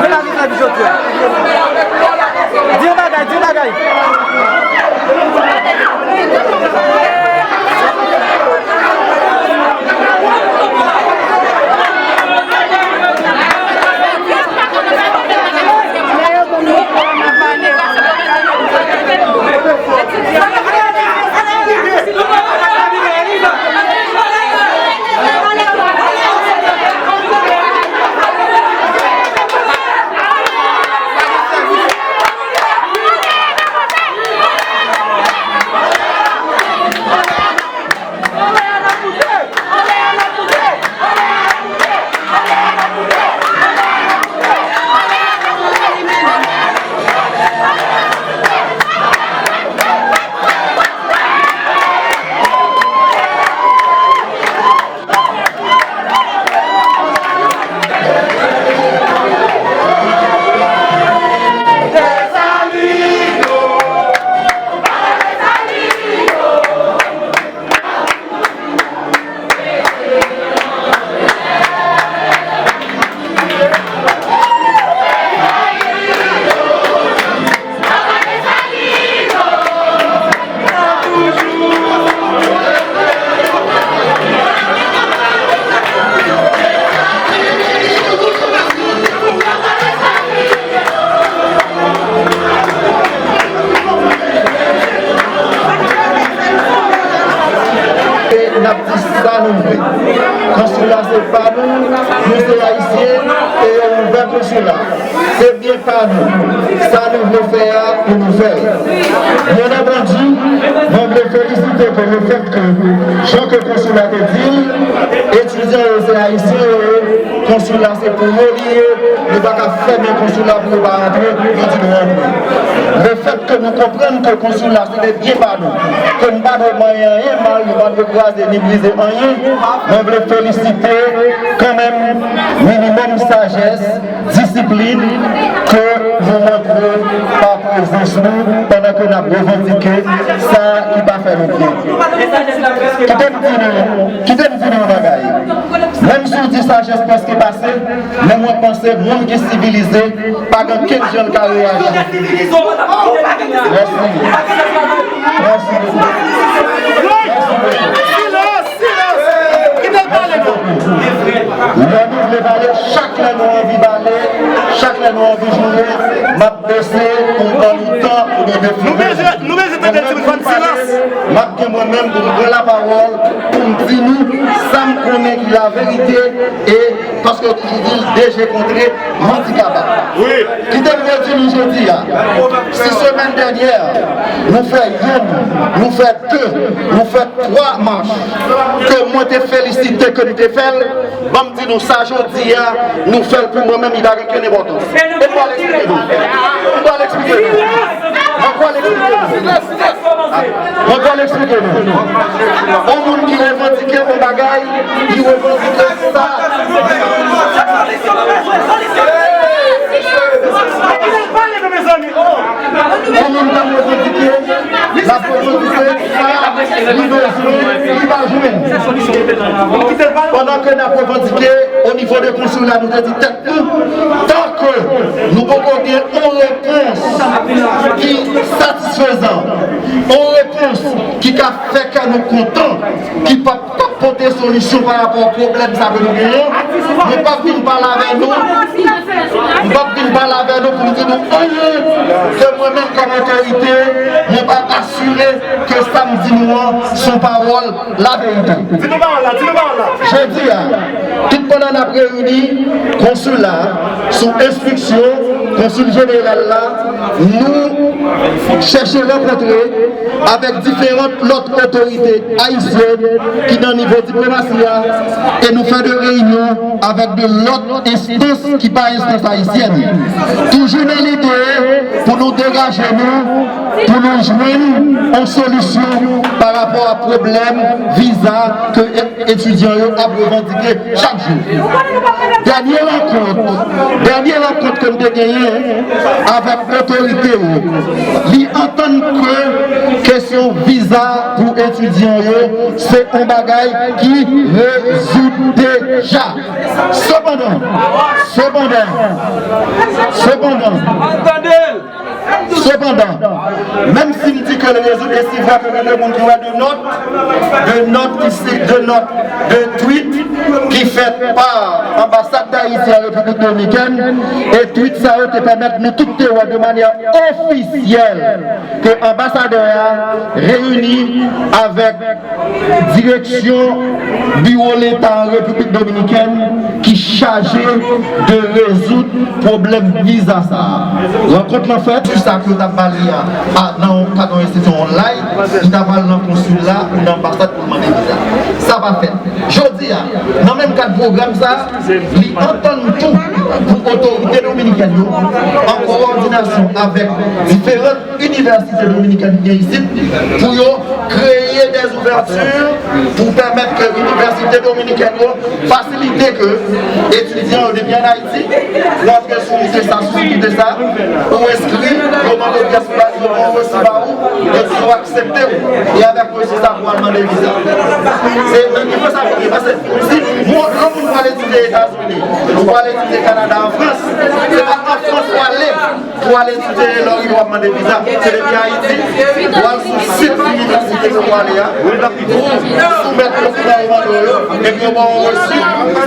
Men la nou fè jodi a. Di yon bagay, di yon bagay. E n ap di sa nou vle. Konsila se pa nou, nou se Ayisyen, e yo ouvè konsila. Se byen pa nou. Sa nou vle fè a, pou nou fè l. Byen antandi, mwen vle felisite ke lefètke, jan ke konsila te di l, etidyan yo se Ayisyen yo ye, konsila se pou yo li ye, nou pa ka fèmen konsila pou yo pa rantre, yo di nou rantre. Lefètke nou konprann ke konsila se te byen pa nou, ke n pa dwe manyen anyen mal, nou pa dwe kraze ni brize anyen, mwen vle felisite kanmenm minimòm sajès, disiplin ke nou montre pa prezans nou pandan ke n ap revandike sa ki pa fè nou byen. Kite m di nou, kite m di nou yon bagay. Menm si w di sajès prèske pase, men mwen panse moun ki sivilize pa gen kenn jan l ka reyaji. Mèsi. Mèsi. Silans! Silans! Kite l pale, non. Lè nou vle pale, chak lè nou anvi pale, chak lè nou anvi joure, m ap bese pou m ban nou tan pou nou defile. Nou bezwen, nou bezwen tande Timoun Fòn silans. M ap gen mwen menm pou m pran lapawòl, pou m di nou sa m konnen ki laverite, e paske li di l deje kontre, manti kaba. Wi. Kite m redi nou jodi a. Si semèn dènyè, nou fè yonn, nou fè de, nou fè twa mach, ke mwen te felisite ke nou te fè l, ban m di nou sa jodi a, nou fè l pou mwen menm, li pa gen kenn enpòtans. E m pral eksplike nou. M pral eksplike nou. Mwen pral eksplike nou. Mwen pral eksplike nou. Yon moun ki revandike yon bagay, li revandike sa. Yon moun k ap revandike, l ap revandike sa li bezwen, li pa jwenn. Pandan ke n ap revandike, o nivo de konsila, nou te di tèt nou, tanke nou poko gen yon repons ki satisfezan, yon repons ki ka fè kè nou kontan, ki p ap, p ap pote solisyon pa rapò a pwoblèm sa ke nou genyen, nou p ap vin pale avè nou, nou p ap vin pale avè nou pou nou di nou anyen, ke mwen menm kòm otorite, mwen pa asire ke sa m di nou an se yon pawòl laverite. Di nou pawòl la, di nou pawòl la. Jodi a, tout pandan n ap reyini, konsil la, sou enstriksyon konsil jeneral la, nou chèche rankontre avèk diferan lòt otorite ayisyèn ki nan nivo diplomasi a, e nou fè de reyinyon avèk de lòt enstans ki pa enstans ayisyèn. Toujou nan lide pou nou degaje nou, pou nou jwenn yon solisyon pa rapò a pwoblèm viza ke etidyan yo ap revandike chak jou. Dènye rankont, dènye rankont ke m te genyen avèk otorite yo, li antann ke kesyon viza pou etidyan yo se yon bagay ki rezoud deja. Sepandan, sepandan, sepandan, Sepandan, menm si m di ke l rezoud, e si vre ke gen de moun ki wè de nòt, de nòt ki se de nòt, de tweet ki fèt pa anbasad Dayiti an Repiblik Dominikèn, e tweet sa yo te pèmèt nou tout te wè de manyè ofisyèl ke anbasadè a reyini avèk direksyon biwo Leta an Repiblik Dominikèn ki chaje de rezoud pwoblèm viza sa a. Rankont lan fèt, pou sa ke yo t ap ba li a, a, nan yon kad yon enstitisyon online, li ta pral nan konsila ou nan anbasad pou l mande viza. Sa pa fèt. Jodi a, nan menm kad pwogram sa a, li antann tou pou otorite dominikèn yo, an kowòdinasyon avèk diferan inivèsite dominikèn ki gen isit, pou yo kreye dèz ouvèti pou pèmèt ke inivèsite dominikèn yo fasilite ke etidyan yo depi ann Ayiti, ou antre sou site sa, sou site sa, ou enskri, yo mande pyès ba, yo pran resi ba ou, epi yo aksepte w. E avèk resi sa pou al mande viza. Se nan nivo sa pou ye, paske si yon, yon moun pral etidye Etazini, ou pral etidye Kanada, an Frans, se pa an Frans ou ale. Pou al etidye lè w rive w ap mande viza. Se depi Ayiti, w al sou sit inivèsite ke w ale a, pou soumèt dokiman ou mande yo, epi yo ba w yon resi,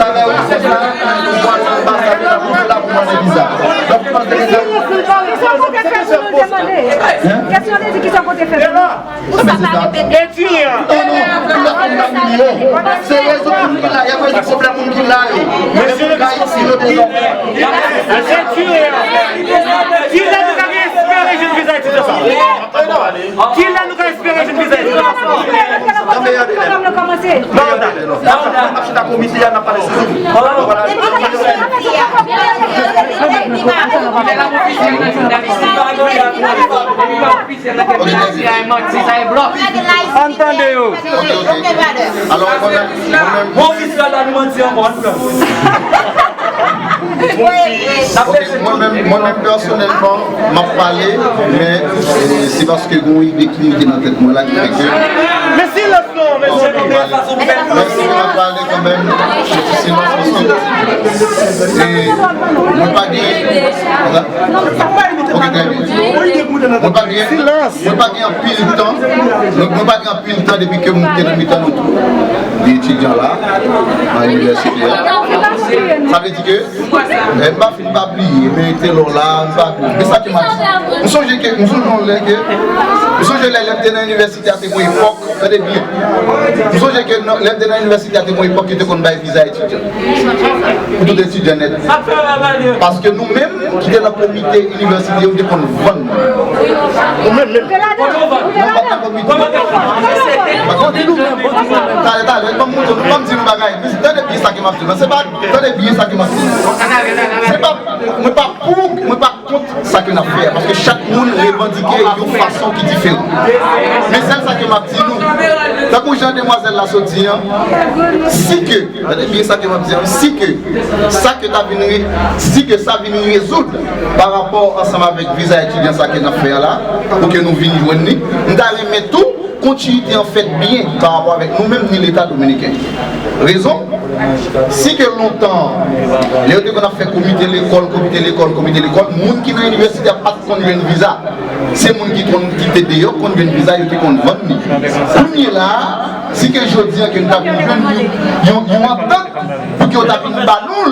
sa fè resi sa, ou pral nan anbasad la, pou la pou mande viza. Donk, ou panse ke sa. Kesyon kote fè pou nou demande. Kesyon li di ki sa kote fè pou nou. Etidyan. Non, non, pou la pou la pou yo. Se rezo moun ki la, y ap rezoud pwoblèm moun ki la yo. Men pou ka isi yo dezòdè. Etidyan. Kilè nou ka gen espere jwenn viza etidyan sa? Kilè nou ka espere jwenn viza etidyan sa? Nan meyè delè. Nan meyè delè. N ap chita komite a, n ap pale sou Zoom. Vwala. Ann tande yo. Ok, ok. Alò, mwen menm, mwen menm. Bon, Michel, la nou manti ankò, ann pran. Ok, mwen menm, mwen menm pèsonèlman, m ap pale, men, eh, se paske gen yon ide ki moute nan tèt mwen la ki fè ke. Men silans non, mesye, nou gen fason pou fè. Mèsi, m ap pale kanmenm. Silans, silans. E mwen pa gen. Ok, trè byen. Mwen pa gen, mwen pa gen anpil tan. Mwen, mwen pa gen anpil tan depi ke mwen te nan mitan nou tou. Li etidyan la, nan inivèsite a. Sa vle di ke, eh, m pa fin pa bliye, men te lò la, m pa bliye. Men sa ke m ap di. M sonje ke, m sonje yon lè ke, m sonje lè, lè m te nan inivèsite a, te gon epòk, tande byen. M sonje ke nan, lè m te nan inivèsite a, te gon epòk ki te konn bay viza etidyan. Pou tout etidyan nèt. Paske nou menm ki te nan komite inivèsite yo, te konn vann. Ou menm, menm. Non, pa t nan komite. Talè, talè, ban m montre nou, ban m di nou bagay. Tande byen sa ke m ap di la. Se pa, tande byen sa ke m ap di. Se pa, mwen pa pou, mwen pa kont sa ke n ap fè a, paske chak moun revandike yon fason ki diferan. Men sèl sa ke m ap di nou, tankou jan demwazèl la sot di an, si ke, tande byen sa ke m ap di an, si ke sa ke ta vin re-, si ke sa vin rezoud pa rapò ansanm avèk viza etidyan sa ke n ap fè a la, pou ke nou vin jwenn li, m ta renmen tou kontinite an fèt byen pa rapò avèk nou menm ni Leta dominiken. Rezon? Si ke lontan, lè yo te konn ap fè komite lekòl, komite lekòl, komite lekòl, moun ki nan inivèsite a pa t konn jwenn viza. Se moun ki konn, ki te deyò, konn jwenn viza, yo te konn vann li. Kounye la a, si ke jodi a ke nou ta vin jwenn yon, yon, yon antant, pou ke yo ta vin ba nou l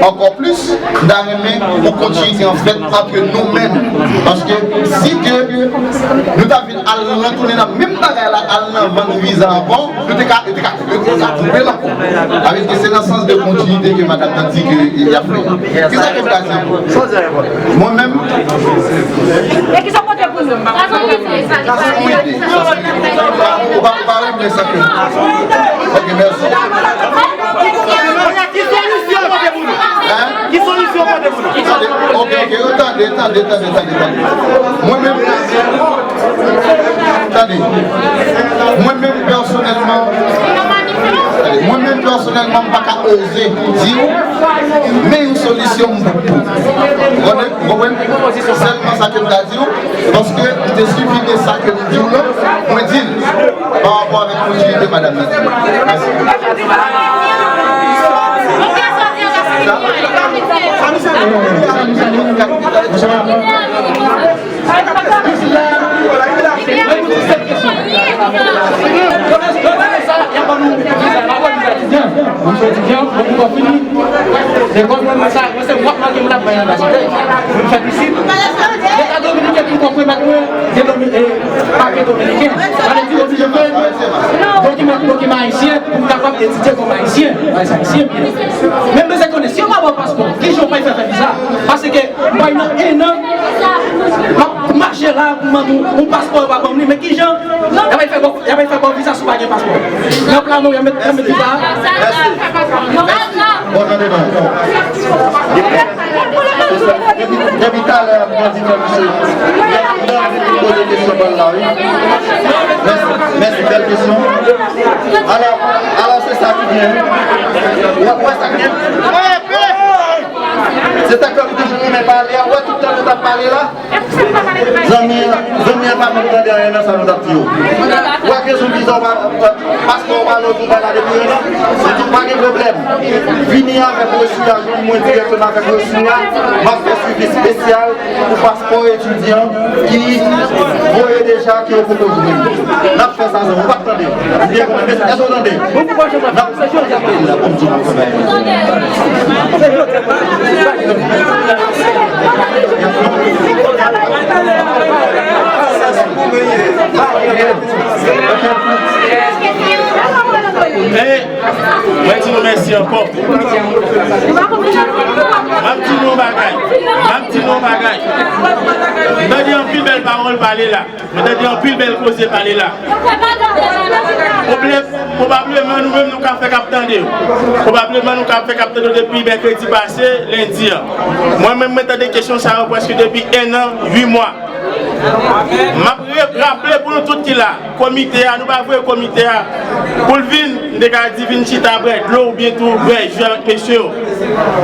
ankò plis, m ta renmen pou kontinite an fèt antre nou menm. Paske si ke nou ta vin al retounen nan menm bagay la, al nan vann viza ankò, nou te ka, nou te ka, nou te ka twouble l ankò. Sa vle di ke se nan sans de kontinite ke madanm nan di ke y ap fè. Kisa ke m ka di ankò? Mwen menm, e kisa w pote pou nou? Sa se yon ide. Pa, pa regle sa ke. Ok, mèsi. Ki solisyon w pote pou nou? Hein? Ki solisyon w pote pou nou? Tande, ok, ok, tande, tande, tande, tande, tande. Mwen menm, tande. Mwen menm pèsonèlman, tande, mwen menm pèsonèlman, m pa ka oze di w, men yon solisyon m pou, pou. Ou konprann? Ou konprann? Sèlman sa ke m ka di w, paske m te sifi de sa ke m di w lan, mwen di l pa rapò avèk kontinite madanm nan di. Mèsi. Mwen se etidyan, mwen poko fini lekòl, mwen, mwen sa, mwen se wòk manje mwen ap bay nan lasite. Mwen fèt isit. Leta dominiken poko pèmèt mwen gen domi-, e, papye dominiken. Sa vle di, oblije fè dokiman, dokiman ayisyen pou m kapab etidye kòm ayisyen. Bay sa ayisyen byen. Men m bezwen konnen, si yo pa ba w paspò, kijan w pral fè fè viza? Paske m pral nan en an, m ap mache la pou mande yon paspò, yo pa ban m li, men kijan y ap fè ba w, y ap fè ba w viza si w pa gen paspò? Nan plan nou, y ap met, y ap met viza a. Mèsi. Mèsi. Bon, tande non. Depi, depi talè a, m ap di fè misye. M anvi poze kesyon ban l la, wi. Mèsi, mèsi, bèl kesyon. Alò, alò, se sa ki byen, wi. Ou wè, ou wè sa k byen? Se sa ke nou toujou renmen pale a, ou wè tout tan nou t ap pale la. Zanmi an, zanmi an pa menm tande anyen nan sa nou t ap di yo. Ou wè ke sou viza w pa, paspò w pa lòt ou pa la depi yon an, li di w pa gen pwoblèm. Vini avèk resu a, jwenn mwen dirèkteman avèk resu a, m ap fè swivi espesyal pou paspò etidyan ki voye deja, ke yo poko jwenn. N ap fè sa, zanmi, ou p ap tande. Ou byen konnen, men èske w tande? N ap fè jodi a peyi la pou m di nou sa. Mwen di nou mèsi ankò. M ap di nou yon bagay. M ap di nou yon bagay. M tande anpil bèl pawòl pale la. Mwen tande anpil bèl koze pale la. Pwoblèm, pwobableman nou menm nou ka fèk ap tande yo. Pwobableman nou ka fèk ap tande yo depi mèkredi pase, lendi an. Mwen menm mwen tande kesyon sa yo prèske depi en an, uit mwa. M ap re-, raple pou nou tout ki la, komite a, nou pa voye komite a pou l vin, m te ka di vin chita bwè dlo oubyen tou bwè ji avèk mesye yo.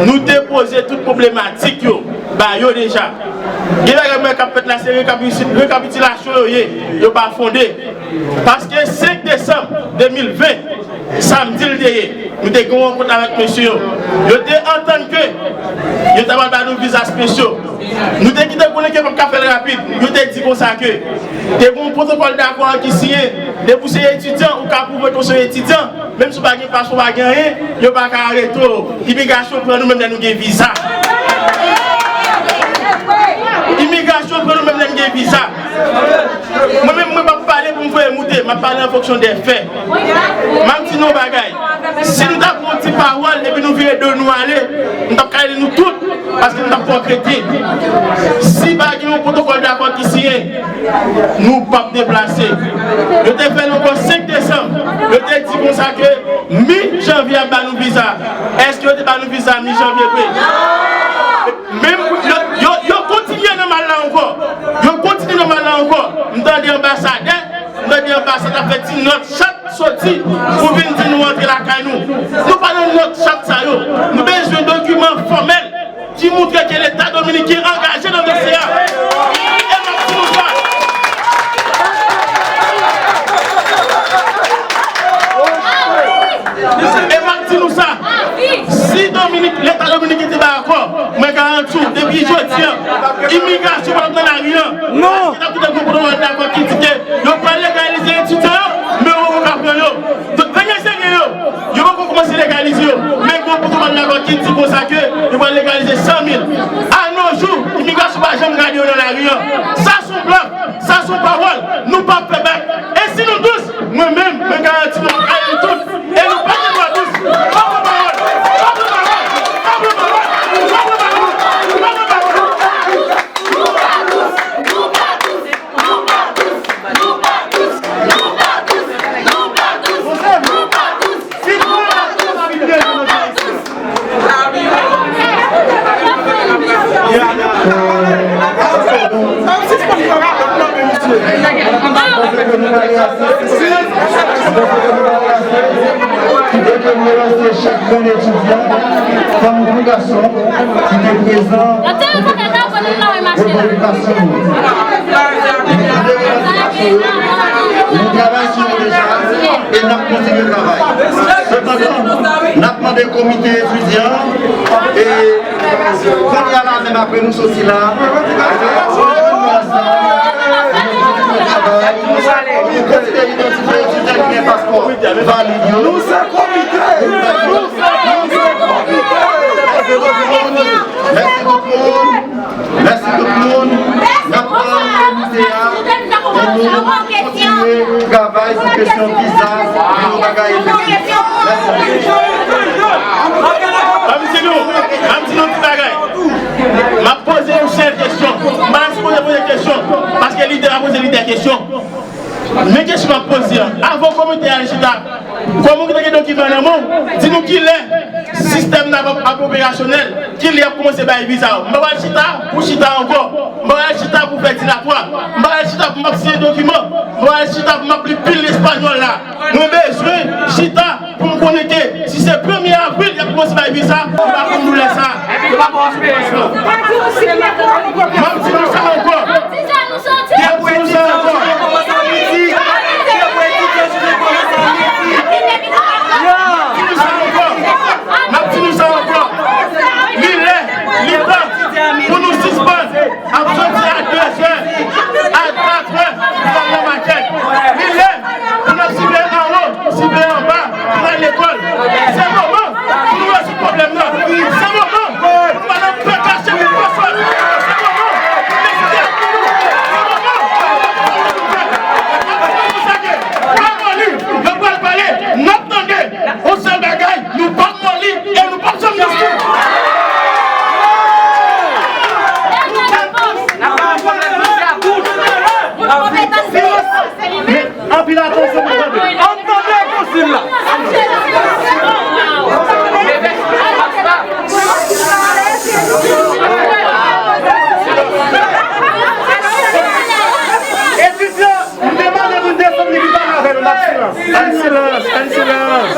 Nou te poze tout pwoblematik yo ba yo deja. Gen bagay mwen k ap fèt la, se rekapiti-, rekapitilasyon yo ye, yo pa fonde. Paske senk desanm de mil ven, samdi l te ye, nou te gen yon rankont avèk mesye yo. Yo te antann ke yo ta pral ba nou viza espesyal. Nou te kite konnen ke p ap ka fè l rapid. Yo te di konsa ke te gen yon pwotokòl dakò ki siyen. Depi w se etidyan, ou ka pwouve ke w se etidyan. Menm si w pa gen paspò, w pa gen anyen, yo pa ka arete w. Imigrasyon pran nou menm lè nou gen viza. Imigrasyon pran nou menm lè nou gen viza. Mwen menm, mwen p ap pale pou m voye moute, m ap pale an fonksyon de fè. M ap di nou yon bagay. Si nou ta pran yon ti pawòl epi nou vire do nou ale, m t ap ka rele nou tout, paske nou t ap fè w krete. Si pa gen yon pwotokòl dakò ki siyen, nou p ap deplase. Yo te fè l ankò senk desanm. Yo te di konsa ke mi janvye y ap ba nou viza. Èske yo te ba nou viza mi janvye vre? Menm yo, yo, yo kontinye nan mal la ankò. Yo kontinye nan mal la ankò. M tande anbasadè, m tande anbasadè ap fè ti nòt chat soti pou vin di nou antre lakay nou. Nou pa nan nòt chat sa yo. Nou bezwen dokiman fòmèl ki montre ke Leta dominiken angaje nan dosye a. E m ap di nou sa. E m ap di nou sa. Si Dominik, Leta dominiken te ba akò, mwen garanti w, depi jodi a, imigrasyon pa t ap nan lari a. Non. Paske n ap kite gwo pwotokòl dakò ki di ke yo pral legalize etidyan yo, men yo poko ka pran yo. Donk, dènye serye yo, yo poko kòmanse legalize yo. Men gwo pwotokòl dakò ki di konsa ke yo pral legalize san mil. A no jou, imigrasyon pa janm gade yo nan lari a. Sa se yon blòf, sa se yon pawòl, nou p ap fè bak. E si nou dous, mwen menm, mwen garanti nou, nou pral tout. E nou pa gen dwa dous. Pa pran pawòl. Pa pran pawòl. Pa pran pawòl. Pa pran pawòl. Pa pran pawòl. Pale a se, mwen panse ke nou pale a se, ki te ke nou relanse chak grenn etidyan, fanm kou gason, ki te prezan, revandikasyon nou. Nou travay sou yo deja, e n ap kontinye travay. Sepandan, n ap mande komite etidyan e Kounye a la menm apre nou soti la, nou ansanm, nou travay, nou kontinye idantifye etidyan ki gen paspò valid yo. Nou se komite! Nou se komite! Mèsi tout moun! Mèsi tout moun! N ap pran komite a pou nou kontinye travay sou kesyon viza, pou nou bagay efektif. Mèsi. Ban m di nou, ban m di nou ti bagay. M ap poze yon sèl kesyon. M pa sipoze poze kesyon, paske lidè a poze lidè kesyon. Men kesyon m ap poze an, avan komite a al chita, kòm ou ki te gen dokiman nan men w, di nou kilè sistèm nan ap, ap operasyonèl, kilè y ap kòmanse bay viza yo. M pa pral chita pou chita ankò. M pa pral chita pou fè dilatwa. M pa pral chita pou m ap siyen dokiman. M pa pral chita pou m ap li pil espanyòl la. Mwen bezwen chita pou m konnen ke si se premye avril y ap kòmanse bay viza, se pa pou m nou lè sa. Se pa pou M ap di nou sa ankò. M ap di nou sa ankò. M ap di nou sa ankò. M ap di nou sa ankò. M ap di nou sa ankò. Li lè, li tan pou nou sispann ap soti a de zè, a katr è, pou n al nan makèt. Li lè pou n ap siveye anwo, siveye anba, pou n al lekòl. Se moman pou nou rezoud pwoblèm nan. Se moman pou nou pa nan pè kache pou pè sòti. Se moman pou nou mete tèt nou. Se moman pou nou mete tèt nou. N ap fè konsa ke, n ap moli, yo pral pale, n ap tande. Yon sèl bagay, nou p ap moli e nou p ap janm diskite. Anpil atansyon pou tande. Ann tande konsiy la. Etidyan, m te mande pou n desann li ki pale avè nou, n ap silans. Ann silans, ann silans.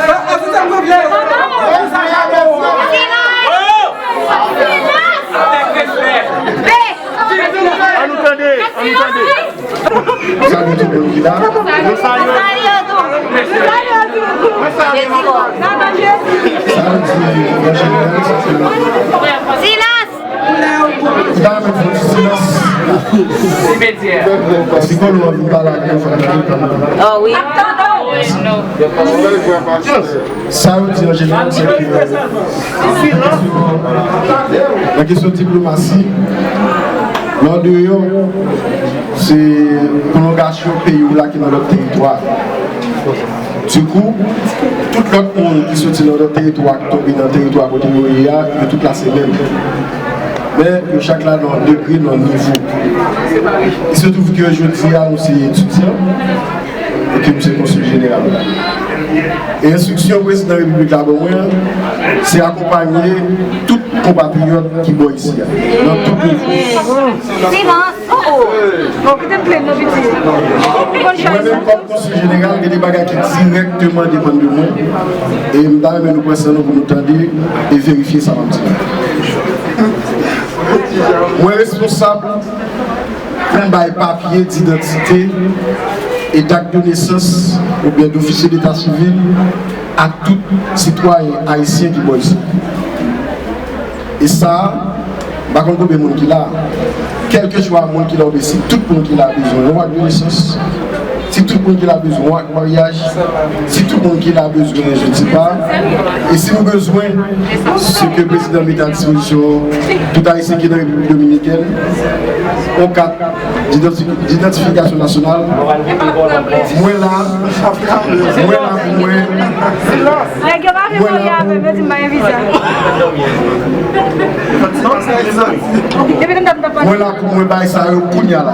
Ann nou tande, ann nou tande. Nou salye tout moun ki la. Nou salye. Nou salye. Sa vle di, an jeneral, sa se... Silans! Ou ta renmen fè yon ti silans? Sikològ an vin pale ak nou, fò n tande. Oh wi. Sa yo di an jeneral, se ke, nan kesyon diplomasi, nan deyò, se pwolongasyon peyi w la ki nan lòt teritwa. Dikou, tout lòt moun ki soti nan lòt teritwa, ki tonbe nan teritwa kote yo ye a, yo tout la se menm. Men, yo chak la nan yon degre, nan yon nivo. Il se trouve que jodi a, nou se etidyan, e ke m se konsil jeneral. E enstriksyon prezidan repiblik la ban mwen an, se akonpanye tout konpatriyòt ki bò isi a, nan tout nivo. Silans! Oh, oh. Bon, kite m plenn non, piti. Mwen menm, kòm konsil jeneral, gen de bagay ki dirèkteman depann de mwen. E m ta renmen nou pran san nou pou nou tande e verifye sa m ap di la. Mwen responsab pou m bay papye didantite e dak de nesans oubyen dofisye deta sivil a tout sitwayen ayisyen ki bò isi. E sa a, m pa konn konbyen moun ki la. Kèlkeswa moun ki la oubyen si tout moun ki la bezwen yon ak de nesans, si tout moun ki la bezwen yon ak maryaj, si tout moun ki la bezwen, je ne sais pas, e si nou bezwen, se ke prezidan mete a dispozisyon tout Ayisyen ki nan Repiblik Dominikèn, yon kat didanti-, didantifikasyon nasyonal, mwen la, mwen la pou mwen. Nèg yo pa vle marye avè m, yo di m pa gen viza. Depi lè m t ap, m t ap pale. Mwen la pou mwen bay sa yo kounye a la.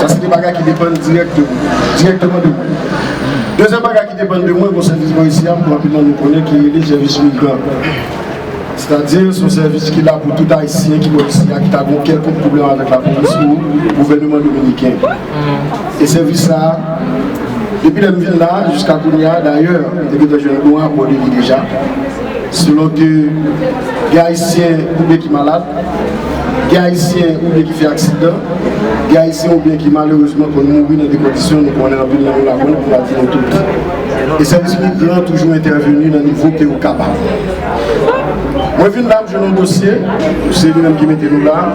Sa se de bagay ki depann dirèkteman, dirèkteman de mwen. Dezyèm bagay ki depann de mwen, gon sèvis bò isi a, pou anpil nan nou konnen, ki rele sèvis migran. Sètadi, se yon sèvis ki la pou tout Ayisyen ki bò isi a, ki ta gon kèlkonk pwoblèm avèk lapolis ou gouvèneman dominiken. E sèvis sa a, Depi lè m vin la, jiska kounye a, dayè, m te gentan jwenn yon rapò de li deja. Selon ke gen Ayisyen oubyen ki malad, gen Ayisyen oubyen ki fè aksidan, gen Ayisyen oubyen ki malerezman konn mouri nan de kondisyon nou konnen anpil nan nou la konnen pou pa di nou tout. E sèvis migran toujou entèveni nan nivo ke yo kapab. Mwen vin la, m jwenn yon dosye, se li menm ki mete nou la,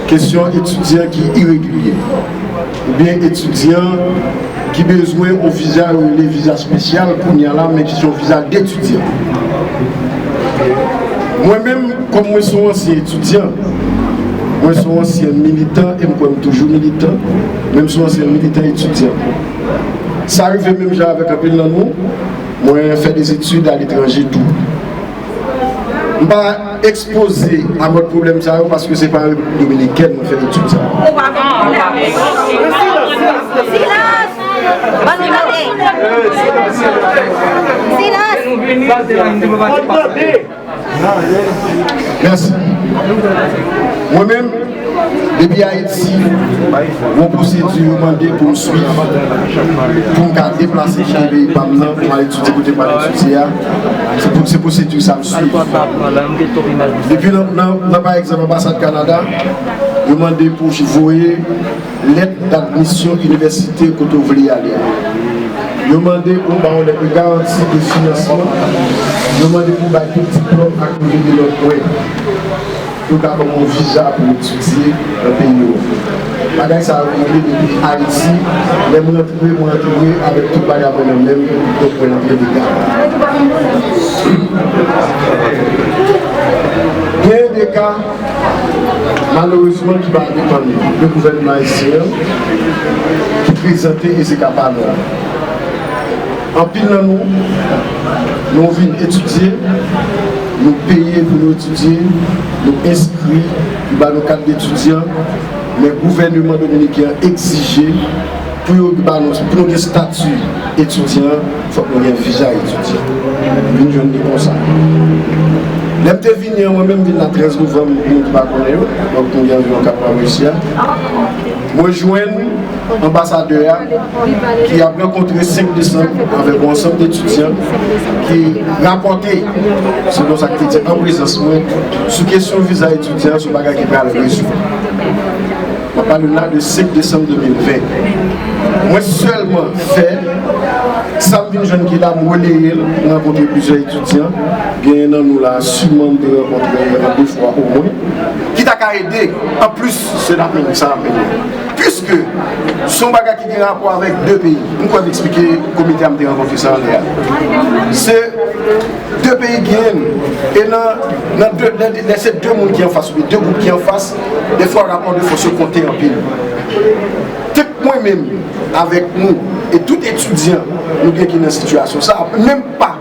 kesyon etidyan ki iregilye, oubyen etidyan ki bezwen yon viza yo rele viza espesyal kounye a la, men ki se yon viza detidyan. Mwen menm, kòm mwen se yon ansyen etidyan, mwen se yon ansyen militan, e m kwè m toujou militan, men m se yon ansyen militan etidyan. Sa rive menm jan avèk anpil nan nou, mwen fè de etid aletranje tou. M pa ekspoze a mòd pwoblèm sa yo paske se pa an Repiblik Dominikèn mwen fè etid sa yo. Silans! Ban nou tande! Silans! Mèsi. Mwen menm, depi Ayiti, gon pwosedi yo mande pou m swiv, pou m ka deplase kite peyi pa m nan, pou m al etidye kote m al etidye a. Se pou, se pwosedi sa m swiv. Depi nan, nan, nan, pa egzanp, anbasad Kanada, yo mande pou voye lèt dadmisyon inivèsite kote w vle ale a. Yo mande pou w ba yon lèt de garanti de finansman. Yo mande pou w bay tout diplòm ak leve de nòt mwen. Pou w ka ban m yon viza pou m etidye nan peyi yo. Bagay sa yo rive depi Ayiti. Lè m rantre, mwen rantre avèk tout bagay mwen nan men m, donk mwen rantre legal. Gen de ka, malerezman, ki pa depann de gouvènman ayisyen an, ki prezante e se ka pa nou. Anpil nan nou, nou vin etidye, nou peye pou nou etidye, nou enskri, yo ba nou kat etidyan, men gouvèneman dominiken an egzije pou yo ba nou, pou nou gen estati etidyan, fòk nou gen viza etidyan. Vin jwenn li konsa. Lè m te vini an, mwen menm vin la trèz novanm, pou moun ki pa konnen yo, donk nou gen anviwon kat mwa mwen isi a. Mwen jwenn anbasadè a, ki ap rankontre senk desanm avèk yon ansanm de etidyan ki rapòte, selon sa ki te di an prezans mwen, sou kesyon viza etidyan, se yon bagay ki pral rezoud. Mwen pale la de senk desanm de mil ven. Mwen sèlman fè sa m vin jwenn ki la, m releye l, m rankontre plizyè etidyan, genyen nan nou la, siman m te rankontre de fwa omwen, ki ta ka ede, anplis, se nan men sa ap mennen. Piske se yon bagay ki gen rapò avèk de peyi. M kwè m eksplike komite a m te rankontre sa anlè a. Se de peyi ki genyen. E nan, nan de, lè, lè se de moun ki anfas, oubyen de gwoup ki anfas, defwa rapò de fòs yo konte anpil. Tout mwen menm, avèk nou, e tout etidyan nou gen ki nan sitiyasyon sa, menm pa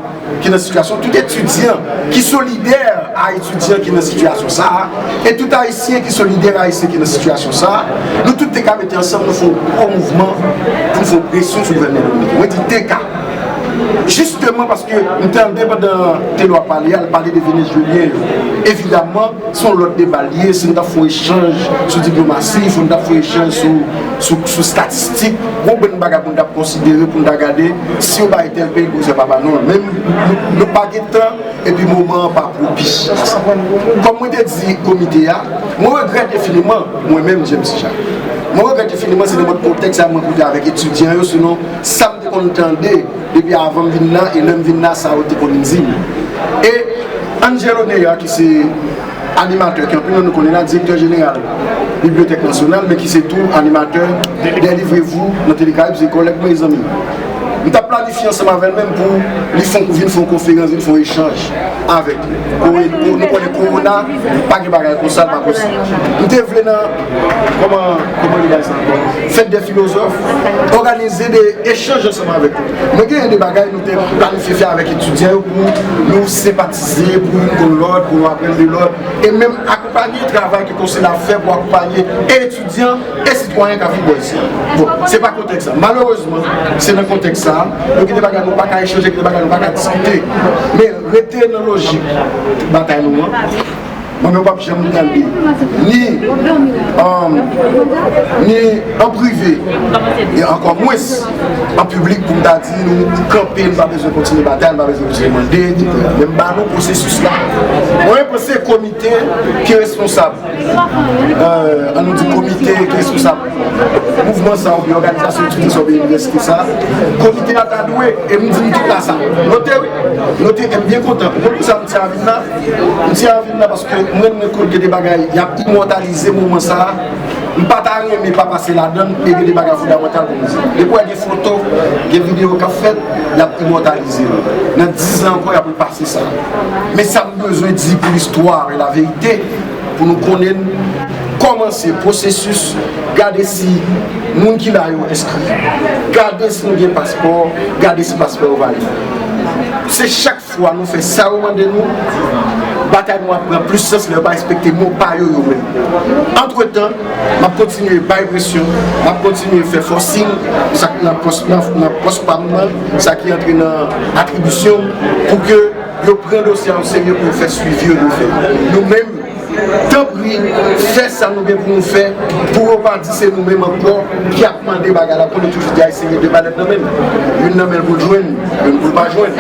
ki nan sitiyasyon, tout etidyan ki solidè a etidyan ki nan sitiyasyon sa a, e tout ayisyen ki solidè a ayisyen ki nan sitiyasyon sa a, nou tout te ka mete ansanm, nou fè yon gwo mouvman pou nou fè yon presyon sou gouvènman dominiken. Mwen di te ka. Jisteman paske m tande pandan Telo ap pale a, l pale de Venezuelyen yo. Evidaman, se yon lòt deba l ye, si nou t ap fè yon echanj sou diplomasi, fò nou t ap fè yon echanj sou, sou, sou estatistik, gon bann bagay pou nou t ap konsidere, pou nou ta gade si yo bay tèl peyi, poukisa yo pa ba nou l. Men nou, nou pa gen tan, epi moman an pa pwopis. Kòm mwen te di komite a, mwen regrèt enfiniman, mwen menm, James Jacques. Mwen regrèt enfiniman, se nenpòt kontèks sa mwen koute avèk etidyan yo, sinon sa m te konn tande depi avan m vin la, e lè m vin la, sa yo te konn di m. E Angelo Neya, ki se animatè, ke anpil nan nou konnen la, direktè jeneral Bibliyotèk Nasyonal, men ki se tou animatè Delivrez-vous nan Tele Karayib, se kòlèg mwen e zanmi m. M t ap planifye ansanm avè l menm pou li fè yon, vin fè yon konferans, vin fè yon echanj avèk nou. Ko-, ko-, nou konnen kowona, pa gen bagay konsa, l pa posib. M te vle nan, kòman, kòman li bay sa ankò? Fête des philosophes, òganize de echanj ansanm avèk nou. Mwen genyen de bagay nou te planifye fè avèk etidyan yo pou nou senpatize, pou youn konn lòt, pou nou aprann de lòt, e menm akonpanye travay ke konsèy la ap fè pou akonpanye etidyan e sitwayen k ap viv bò isi a. Bon, se pa kontèks sa. Malerezman, se nan kontèks sa, nou gen de bagay nou pa ka echanje, gen de bagay nou pa ka diskite. Men rete nan lojik batay nou an. Mwen menm, m p ap janm tande, ni, um, ni an prive, e ankò mwens an piblik, pou m ta di nou kanpe, n pa bezwen kontinye batay, n pa bezwen kontinye mande, etsetera. Men m ba nou pwosesis la. Mwen, mwen panse komite ki responsab, euh, an nou di komite ki responsab mouvman sa oubyen òganizasyon etidyan sa oubyen inivèsite sa, komite a ta dwe, e m di nou tout la sa. Note, wi. Note, e m byen kontan. Pou sa, m di sa vin la. M di sa vin la paske mwen, mwen kwè gen de bagay y ap imòtalize moman sa a. M pa ta renmen pa pase ladan l, e gen de bagay fondamantal pou m di. Depi w gen foto, gen videyo k ap fèt, y ap imòtalize l. Nan diz an ankò, y ap repase sa. Men sa m bezwen di pou listwa e laverite, pou nou konnen kòmanse pwosesis, gade si moun ki la yo enskri, gade si nou gen paspò, gade si paspò yo valid. Se chak fwa nou fè sa yo mande nou, batay nou ap pran plis sans lè yo pa respekte mo pa yo, yo menm. Antretan, m ap kontinye bay presyon, m ap kontinye fè forcing, sa k nan pòs, nan, nan pòs pa m nan, sa ki antre nan atribisyon m, pou ke yo pran dosye a o serye, pou yo fè swivi yo dwe fè. Nou menm, tanpri, fè sa nou gen pou nou fè, pou yo pa di se nou menm ankò ki ap mande bagay la, konnen toujou di Ayisyen gen de malèt nan men l. Youn nan men l pou l jwenn, youn pou l pa jwenn.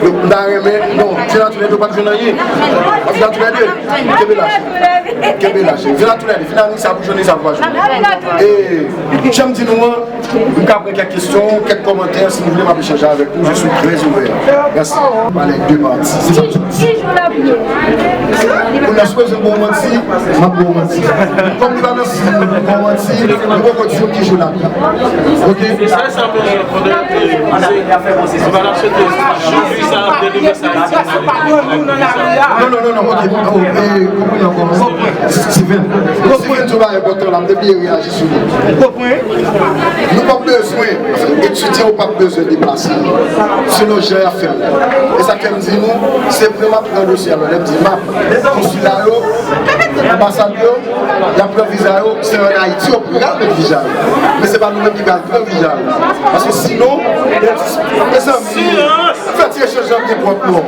Donk, m ta renmen, non, vin a toulède, w p ap jwenn anyen. W ap vin a toulède, kenbe lache. Kenbe lache. Vin a toulède, vin a ni sa pou jwenn, ni sa pou pa jwenn. E, jan m di nou an, M ka pran kèk kesyon, kèk kòmantè, si nou vle, m ap echanje avèk nou. Je suis très ouvert. Mèsi. Pale de pati. Ki, ki jou l ap ye? Pou nan sou bezwen bon manti, m ap bon manti. Kòm li pa nan si bon manti, nou poko di nou ki jou l ap ye. Oke? Se sa, men, fòk nou, nou va nan sou jodi sa ap delivre sa. Non, non, non, non, oke. Oh, eh, konprann ankò. Steven. Steven, tou bagay enpòtan la, m te bliye reyaji sou li. Ou konprann? Nou p ap bezwen, etidyan ou p ap bezwen deplase. Selon jan y ap fè l. E sa k fè m di nou, se vre m ap pran dosye a, lè m di m ap, konsila yo, anbasad yo, y ap pran viza yo, se ann Ayiti yo pral met viza yo. Men se pa nou menm ki pral pran viza yo. Paske sinon, mezanmi, fè ti echanj lan byen pwòp non.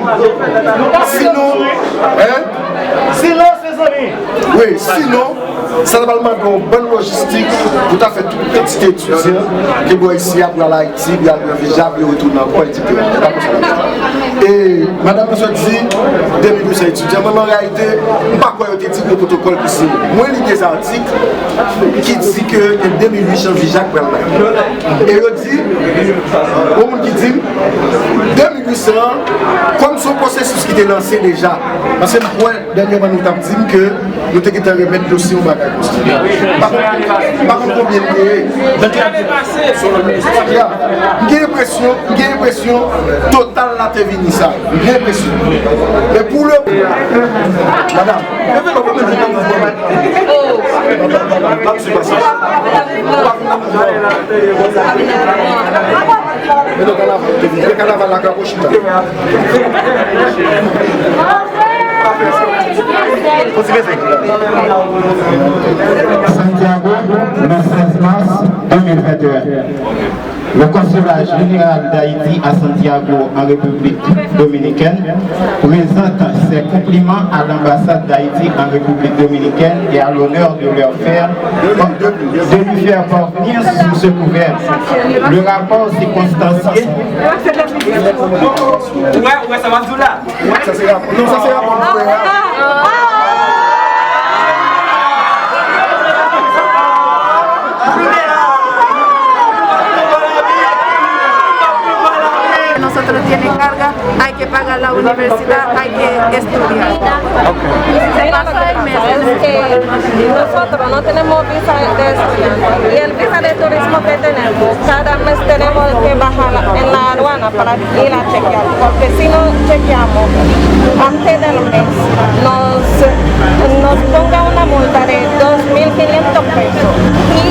Sinon, en? Silans, mezanmi! Wi, sinon, sa ta pral mande yon bann lojistik pou ta fè tout kantite etidyan ki bò isi a pral Ayiti, pral pran viza, pou yo retounen ankò, etsetera. Se pa konsa l ap fèt. E madanm nan sot di de mil uit san etidyan, men an reyalite, m pa kwè yo te di gon pwotokòl ki siyen. Mwen li de zatik ki di ke gen de mil uit san viza k pral bay. E yo di, gon moun ki di m, de mil uit san an, kòm se yon pwosesis ki te lanse deja, paske m kwè dènyèman nou t ap di m ke nou te gentan remèt dosye yon bagay konsa. M pa konn, m pa konn konbyen l te ye. Ya. M gen enpresyon, m gen enpresyon total la te vini sa. M gen enpresyon. Men pou le, madanm, leve lò pou mwen vin nan mouvman. M ap sou pasaj. M ap vin nan mouvman. Men nan kanaval, te vin. Men kanaval la ka chita. Santiago, le seize mars deux mille vingt et un. Le consulat général d'Haïti à Santiago, en République dominicaine, présente ses compliments à l'ambassade d'Haïti en République dominicaine et à l'honneur de leur faire, de lui faire parvenir sous ce couvert le rapport circonstancié. Ou wè, ou wè sa m ap di w la? Sa se rapò. Non, sa se rapò nou fè a. Nosotros tiene carga, hay que pagar la universidad, hay que estudiar. Ok. Se pasa el mes. Nosotros no tenemos visa de estudiante y el visa de turismo que tenemos, cada mes tenemos que bajar en la aduana para ir a chequear, porque si no chequeamos antes del mes, nos, nos ponga una multa de dos mil quinientos pesos y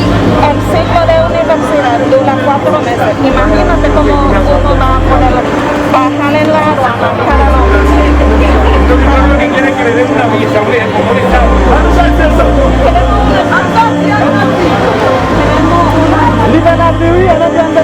el ciclo de universidad dura cuatro meses. Imagínate cómo uno va a poder bajar en la aduana cada dos meses. Li fè lapli wi, an anglè m te